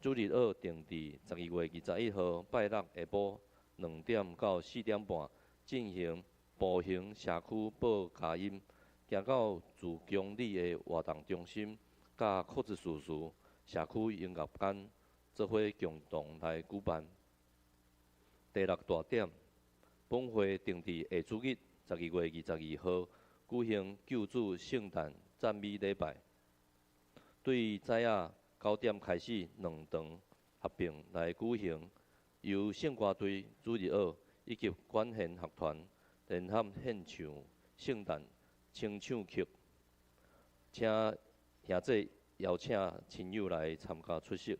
主日學定佇12月21號拜六下晡2點到4點半進行步行社區報佳音，行到自強里的活動中心，佮闊子叔叔社區音樂班做伙共同來舉辦。第六大點，本會定佇下主日12月22號舉行救主聖誕讚美禮拜，對早仔9點開始，兩場合併來舉行，由聖歌隊主日學以及管弦樂團聯合獻唱聖誕清唱曲，請兄弟邀請親友來參加出席。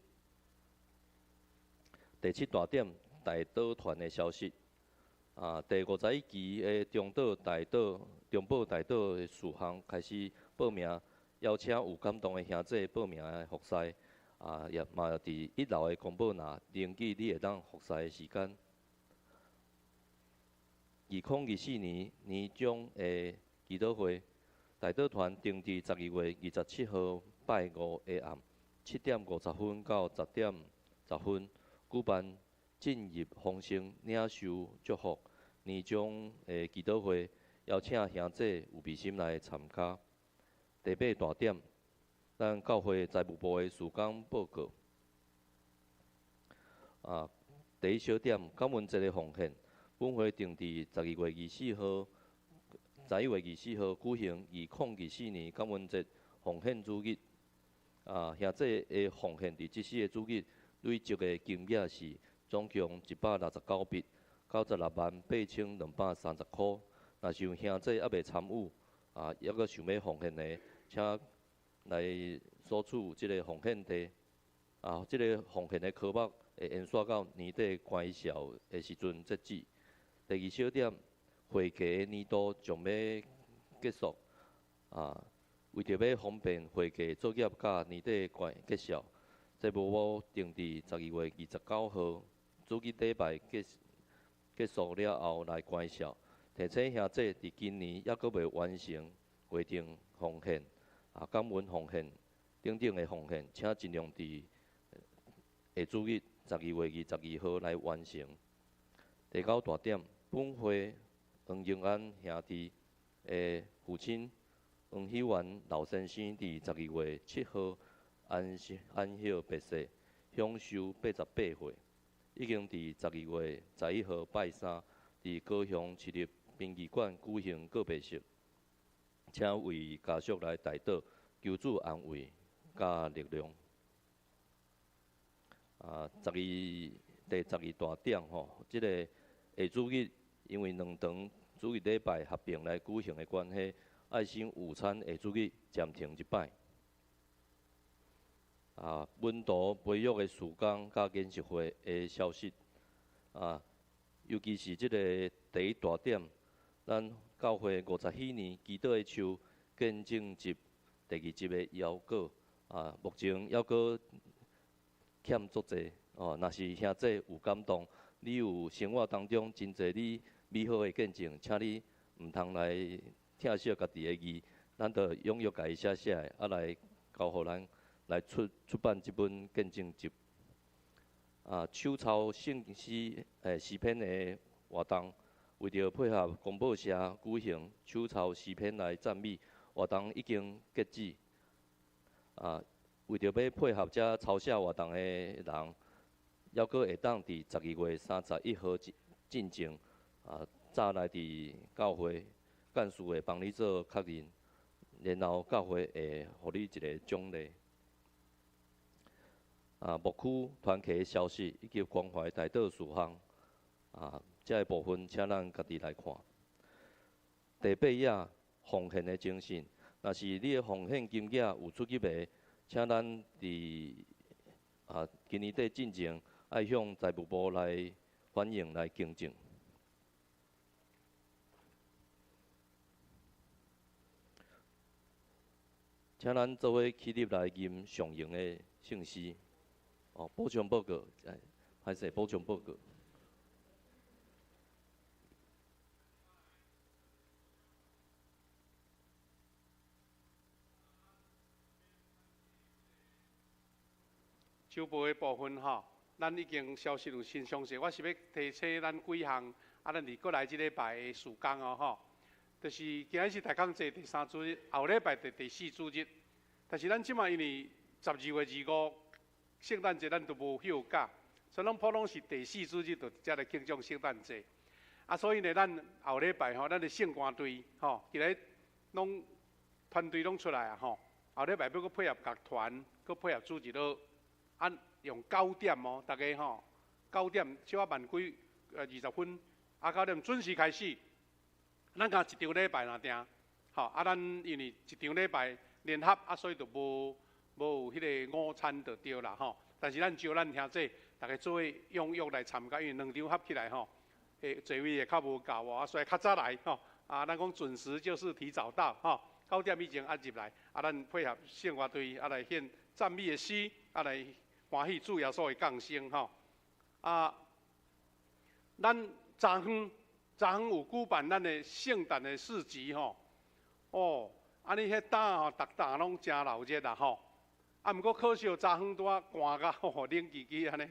第七大點，代禱團的消息。啊，第51期的中島代禱、中保代禱的事項開始報名，邀請有感動的兄弟報名的服侍。啊，也嘛佇一樓的公布欄登記，你會當服侍的時間。2024年年終的祈禱會，代禱團定佇12月27號拜五下暗7點50分到10點10分舉辦進入豐盛領受祝福年終的祈禱會，邀請兄弟有備心來參加。第八大點，咱教會財務部的事工報告。啊，第一小點，感恩節的奉獻，本會定佇12月24號、11月24號舉行2024年感恩節奉獻主日。啊，兄弟的奉獻佇這四个主日累積的金額是總共169筆，96萬8230箍。若是有兄弟猶未參與，啊，猶閣想欲奉獻的，請來索取這个奉獻袋。啊，這个奉獻的科目會延續到年底關社的時陣截止。第二小点，会计年度将欲结束，为著欲方便会计作业佮年底关结束，财务部定伫12月29号主日礼拜结束了后来关销。提醒兄弟伫今年犹阁未完成会定奉献、感恩奉献等等的奉献，请尽量伫下主日12月22号来完成。第九大点，本会黄英安兄弟的父亲黄喜元老先生伫12月7号安息安息别逝，享寿88岁，已经伫12月11号拜三，伫高雄市立殡仪馆举行告别式，请为家属来代祷，求主安慰佮力量。第12大点吼，这个下主日因为两场主日礼拜合并来举行的关系，爱心午餐下主日暂停一摆。门徒培育的事工佮研习会的消息，尤其是这个第一大点，咱教会50禧年祈祷的树见证集第二集的邀稿，目前犹阁欠足济哦。若是兄弟有感动，你有生活当中真济你美好的见证，请你毋通来拆惜家己的字，咱就踊跃共伊写写，来交予咱来出版这本见证集。手抄圣诗诗篇的活动，为著配合公报社举行手抄诗篇来赞美活动已经截止。为著欲配合遮抄写活动的人，犹阁会当伫12月31号进前，早来伫教会干事会帮你做确认，然后教会会予你一个奖励。牧区团契的消息以及关怀代祷事项，这个部分请咱家己来看。第八页奉献的精神，若是你的奉献金额有出入的，请咱伫今年底进前爱向财务部来反映来更正。请咱做伙起立来吟上荣的圣诗。补充报告，歹势补充报告。周报的部分吼，咱已经消息有真详细。我是欲提醒咱几项，咱伫过来这礼拜的事工哦吼，就是今日是大康节第三主日，后礼拜第四主日。但是咱这马因为12月25。圣诞节咱都无休假，所以拢普通是第四主日就直接来庆祝圣诞节。所以呢，咱后礼拜吼，咱的圣歌队吼，今日拢团队拢出来啊吼。后礼拜欲阁配合乐团，阁配合主日乐，用9点哦，大家吼，9点小可慢几20分，9点准时开始。咱共一场礼拜若定，吼，咱因为一场礼拜联合，所以就无有彼个午餐就对啦吼，但是咱招咱兄弟，大家做伙踊跃来参加，因为两场合起来吼，座位会较无够哦，所以较早来吼。咱讲准时就是提早到吼，9点以前入来，咱配合圣乐队来献赞美的诗，来欢喜主耶稣的降生吼。咱昨昏有举办咱的圣诞的市集吼，哦，按呢彼搭吼，逐搭拢真热热啦吼。毋过可惜，昨昏拄仔寒甲吼，冷吱吱按呢。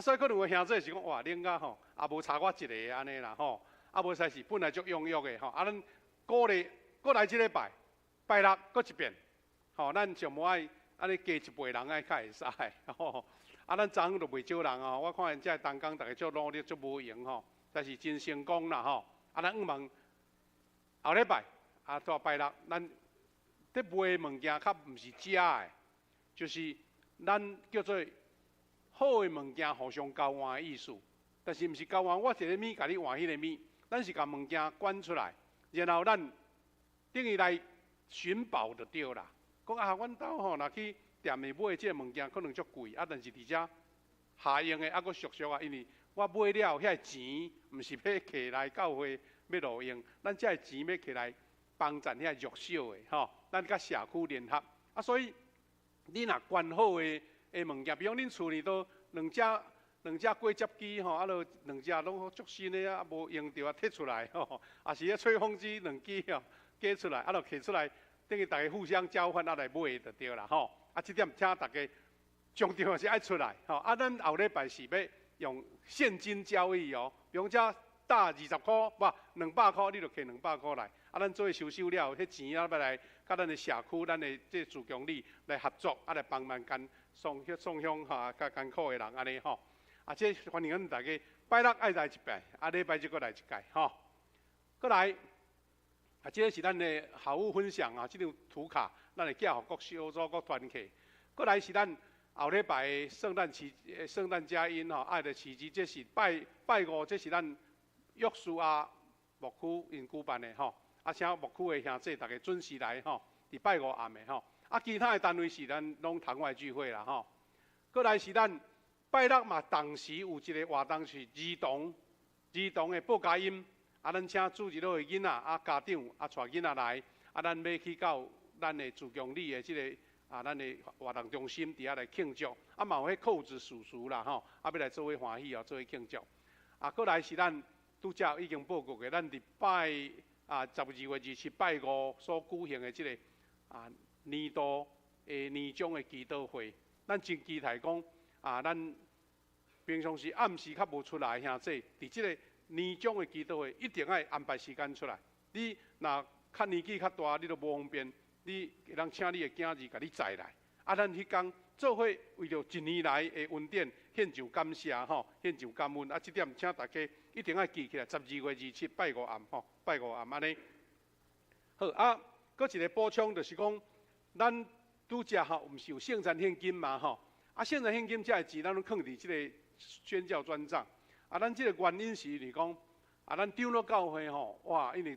所以可能有兄弟是讲，哇，冷甲吼，也无差我一个按呢啦吼。无使是本来足踊跃的吼。咱鼓励阁来这礼拜，拜六阁一遍，吼，咱上无爱按呢加一辈人爱较会使吼。咱昨昏就袂少人哦，我看𪜶遮同工逐家足努力，足无闲吼，但是真成功啦吼。咱向望后礼拜，煞拜六，咱伫卖物件较毋是食的。就是咱叫做好的物件互相交换的意思，但是毋是交换我一个物共你换彼个物，咱是共物件捐出来，然后咱等于来寻宝就对啦。讲啊，阮兜吼，若去店里买这个物件可能足贵，但是伫遮下用的，啊，閣俗俗啊，因為我買了遐錢，毋是欲摕來教會欲路用，咱這个錢欲摕來幫贊遐弱小的吼，咱佮社區聯合啊，所以你若捐好的的物件，比如講恁厝裡都兩隻果汁機吼，啊，著兩隻攏足新的啊，無用著啊，提出來吼，啊是彼吹風機兩支吼，寄出來，啊，著提出來，等於大家互相交換啊來買就對啦吼。啊，這點請大家上重要是愛出來吼。啊，咱後禮拜是欲用現金交易哦，比如講這大20箍，無200箍，你就提200箍來。啊，咱做伙收收了，彼錢啊欲來佮咱的社區、咱的這事工里來合作，啊來幫忙艰送送鄉哈較艱苦的人按呢吼。啊，這歡迎阮大家拜六愛來一擺，啊禮拜日閣來一擺吼。閣來，啊，這个是咱的好物分享啊，這張圖卡，咱會寄予各小組、各團契。閣來是咱後禮拜的聖誕市聖誕佳音吼，愛的市集，這是拜拜五，這是咱約書亞牧區𪜶舉辦的吼。啊，請牧區的兄弟逐家準時來吼，佇拜五暗的吼。啊，其他的單位是咱攏堂外聚會啦吼。閣來是咱拜六嘛，同時有一個活動是兒童的報佳音。啊，咱請主日學的囡仔啊，家長啊，帶囡仔來，啊，咱欲去到咱的事工里的這个啊，咱的活動中心佇遐來慶祝。啊，嘛有彼扣子叔叔啦吼，啊，欲來做伙歡喜哦，做伙慶祝。啊，閣來是咱拄才已經報告過，咱佇拜啊12月27拜五所舉行的這个啊年度的年終的祈禱會，咱真期待講啊，咱平常時暗時較無出來兄弟，佇這个年終的祈禱會一定愛安排時間出來。你若較年紀較大，你都無方便，你會當請你的囝兒共你載來。啊，咱彼工做伙為著一年來的恩典獻上感謝吼，獻上感恩。啊，這點請大家一定愛記起來，12月27拜五暗吼，拜五暗按呢。好啊，閣一個補充就是講，咱拄才吼，毋是有聖餐獻金嘛吼？啊，聖餐獻金這个錢，咱攏囥佇這个宣教專帳。啊，咱這个原因是因為講，啊，咱長老教會吼，哇，因為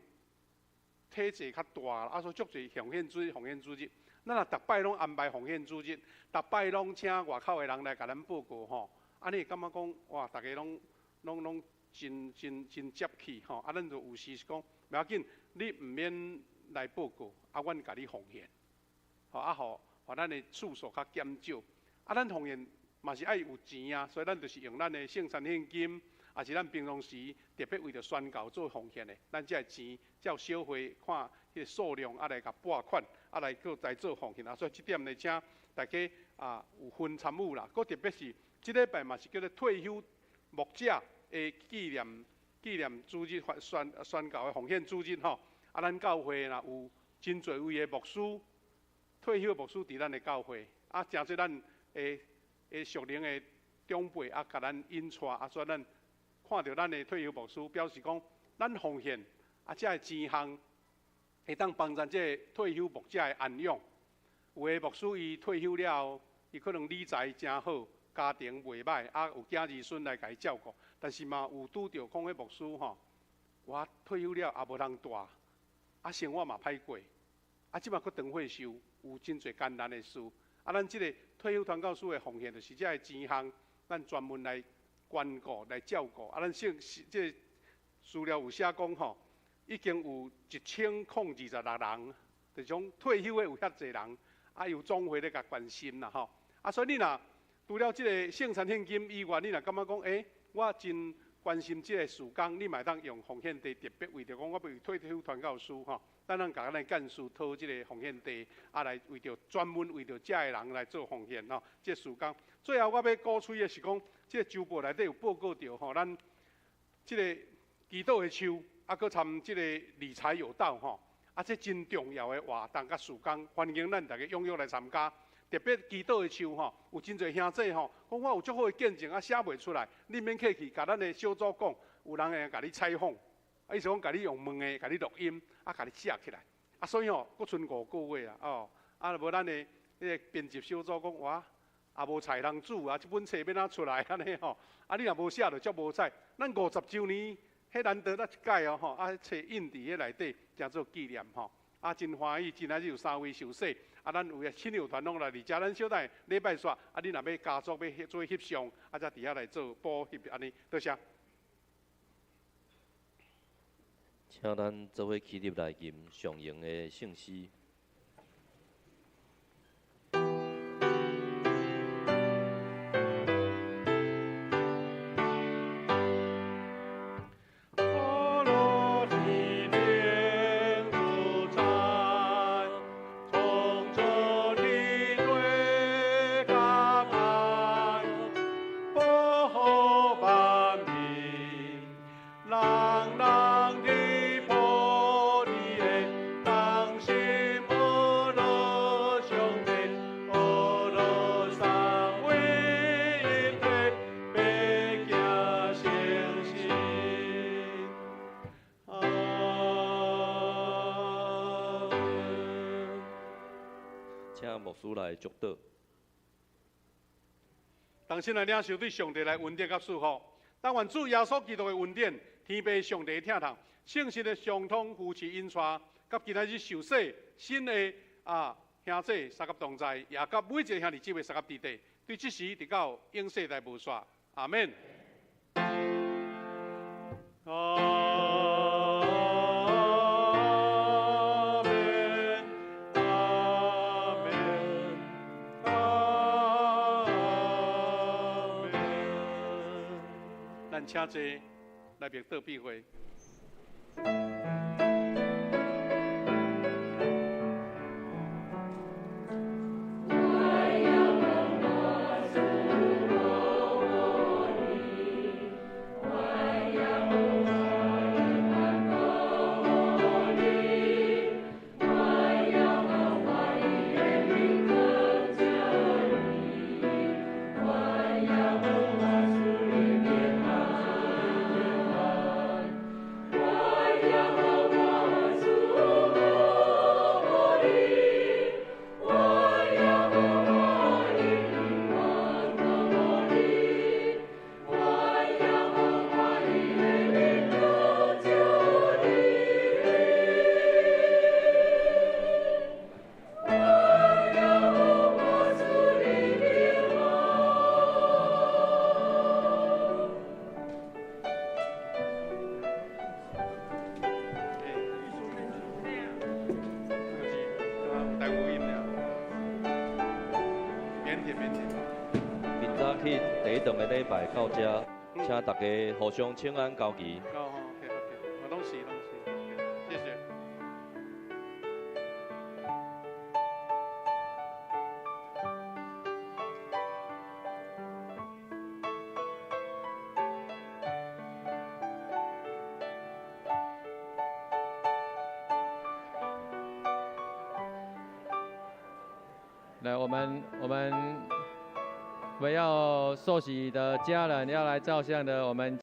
體制較大，啊，所以足濟奉獻主日、奉獻主日。咱若逐擺攏安排奉獻主日，逐擺攏請外口的人來共咱報告吼，按呢會感覺講，哇，逐家攏真真真接氣吼。啊，咱就有時是講，無要緊，你毋免來報告，啊，阮共你奉獻，吼啊，予咱的次數較減少。啊，咱奉獻嘛是愛有錢啊，所以咱就是用咱的聖餐獻金，也是咱平常時特別為著宣教做奉獻的，咱這个錢照小會看彼个數量啊來共撥款，啊來閣來做奉獻啊。所以這點呢，請大家啊有份參與啦。閣特別是這禮拜嘛是叫做退休牧者的紀念主日宣教的奉獻主日吼。啊，咱教會若有真濟位的牧師，退休牧師佇咱的教會，啊，誠濟咱的屬靈的長輩啊，共咱引帶啊，所以咱看著咱的退休牧師，表示講咱奉獻啊，這个錢項會當幫助這个退休牧者的安養。有的牧師伊退休了後，伊可能理財誠好，家庭袂䆀，啊有囝兒孫來共伊照顧，但是嘛有拄著講彼牧師吼，我退休了也無人帶，啊生活嘛歹過，啊這馬閣斷歲壽，有真濟艱難的事。啊，咱這个退休傳教士的奉獻，就是這个錢項，咱專門來關顧、來照顧。啊，咱聖這个資料有寫講吼，已經有1026人，就是講退休的有遐濟人，啊，有總會咧共關心啦吼。啊，所以你若除了這个聖餐獻金以外，你若感覺講，欸，我真關心這个事工，你嘛會當用奉獻袋特別為著講，我欲為退休傳教士吼，咱共咱的幹事討這个奉獻袋，啊，來為著專門為著這个人來做奉獻吼，這个事工。最後我欲鼓吹的是講，這个週報內底有報告著吼，咱這个祈禱的樹，啊，閣參這个理財有道吼，啊，這真重要的活動佮事工，歡迎咱逐家踴躍來參加。特別祈禱的樹吼，有真濟兄弟吼，講我有足好的見證啊，寫袂出來，你免客氣，共咱的小組講，有人會共你採訪，啊，意思講共你用問的，共你錄音，啊，共你寫起來，啊，所以吼，閣賰五個月啊，哦，啊，無咱的彼个編輯小組講，哇，也無菜通煮啊，這本冊欲按怎出來按呢吼？啊，你若無寫就足無彩。咱50週年，彼難得才一擺哦吼，啊，冊印佇彼內底，誠做紀念吼。啊，真歡喜，今仔日有三位受洗，啊，咱有的親友團攏來佇遮，咱小等禮拜煞，啊，你若欲家族欲做翕相，啊，才佇遐來做補翕按呢，多謝。請咱做伙起立來吟上榮的聖詩。来祝祷。同心來領受對上帝來恩典佮祝福。但願主耶穌基督的恩典、天父上帝的疼痛、聖神的相通扶持引帶，佮今仔日受洗新的啊兄姊相佮同在，也佮每一个兄弟姊妹相佮弟弟，對這時直到永世代無煞。阿們。請坐，來默禱閉會。到這，請大家互相請安交誼。哦，OK OK，我攏是攏是，謝謝。來，我們要受洗的家人要來照相的，我們。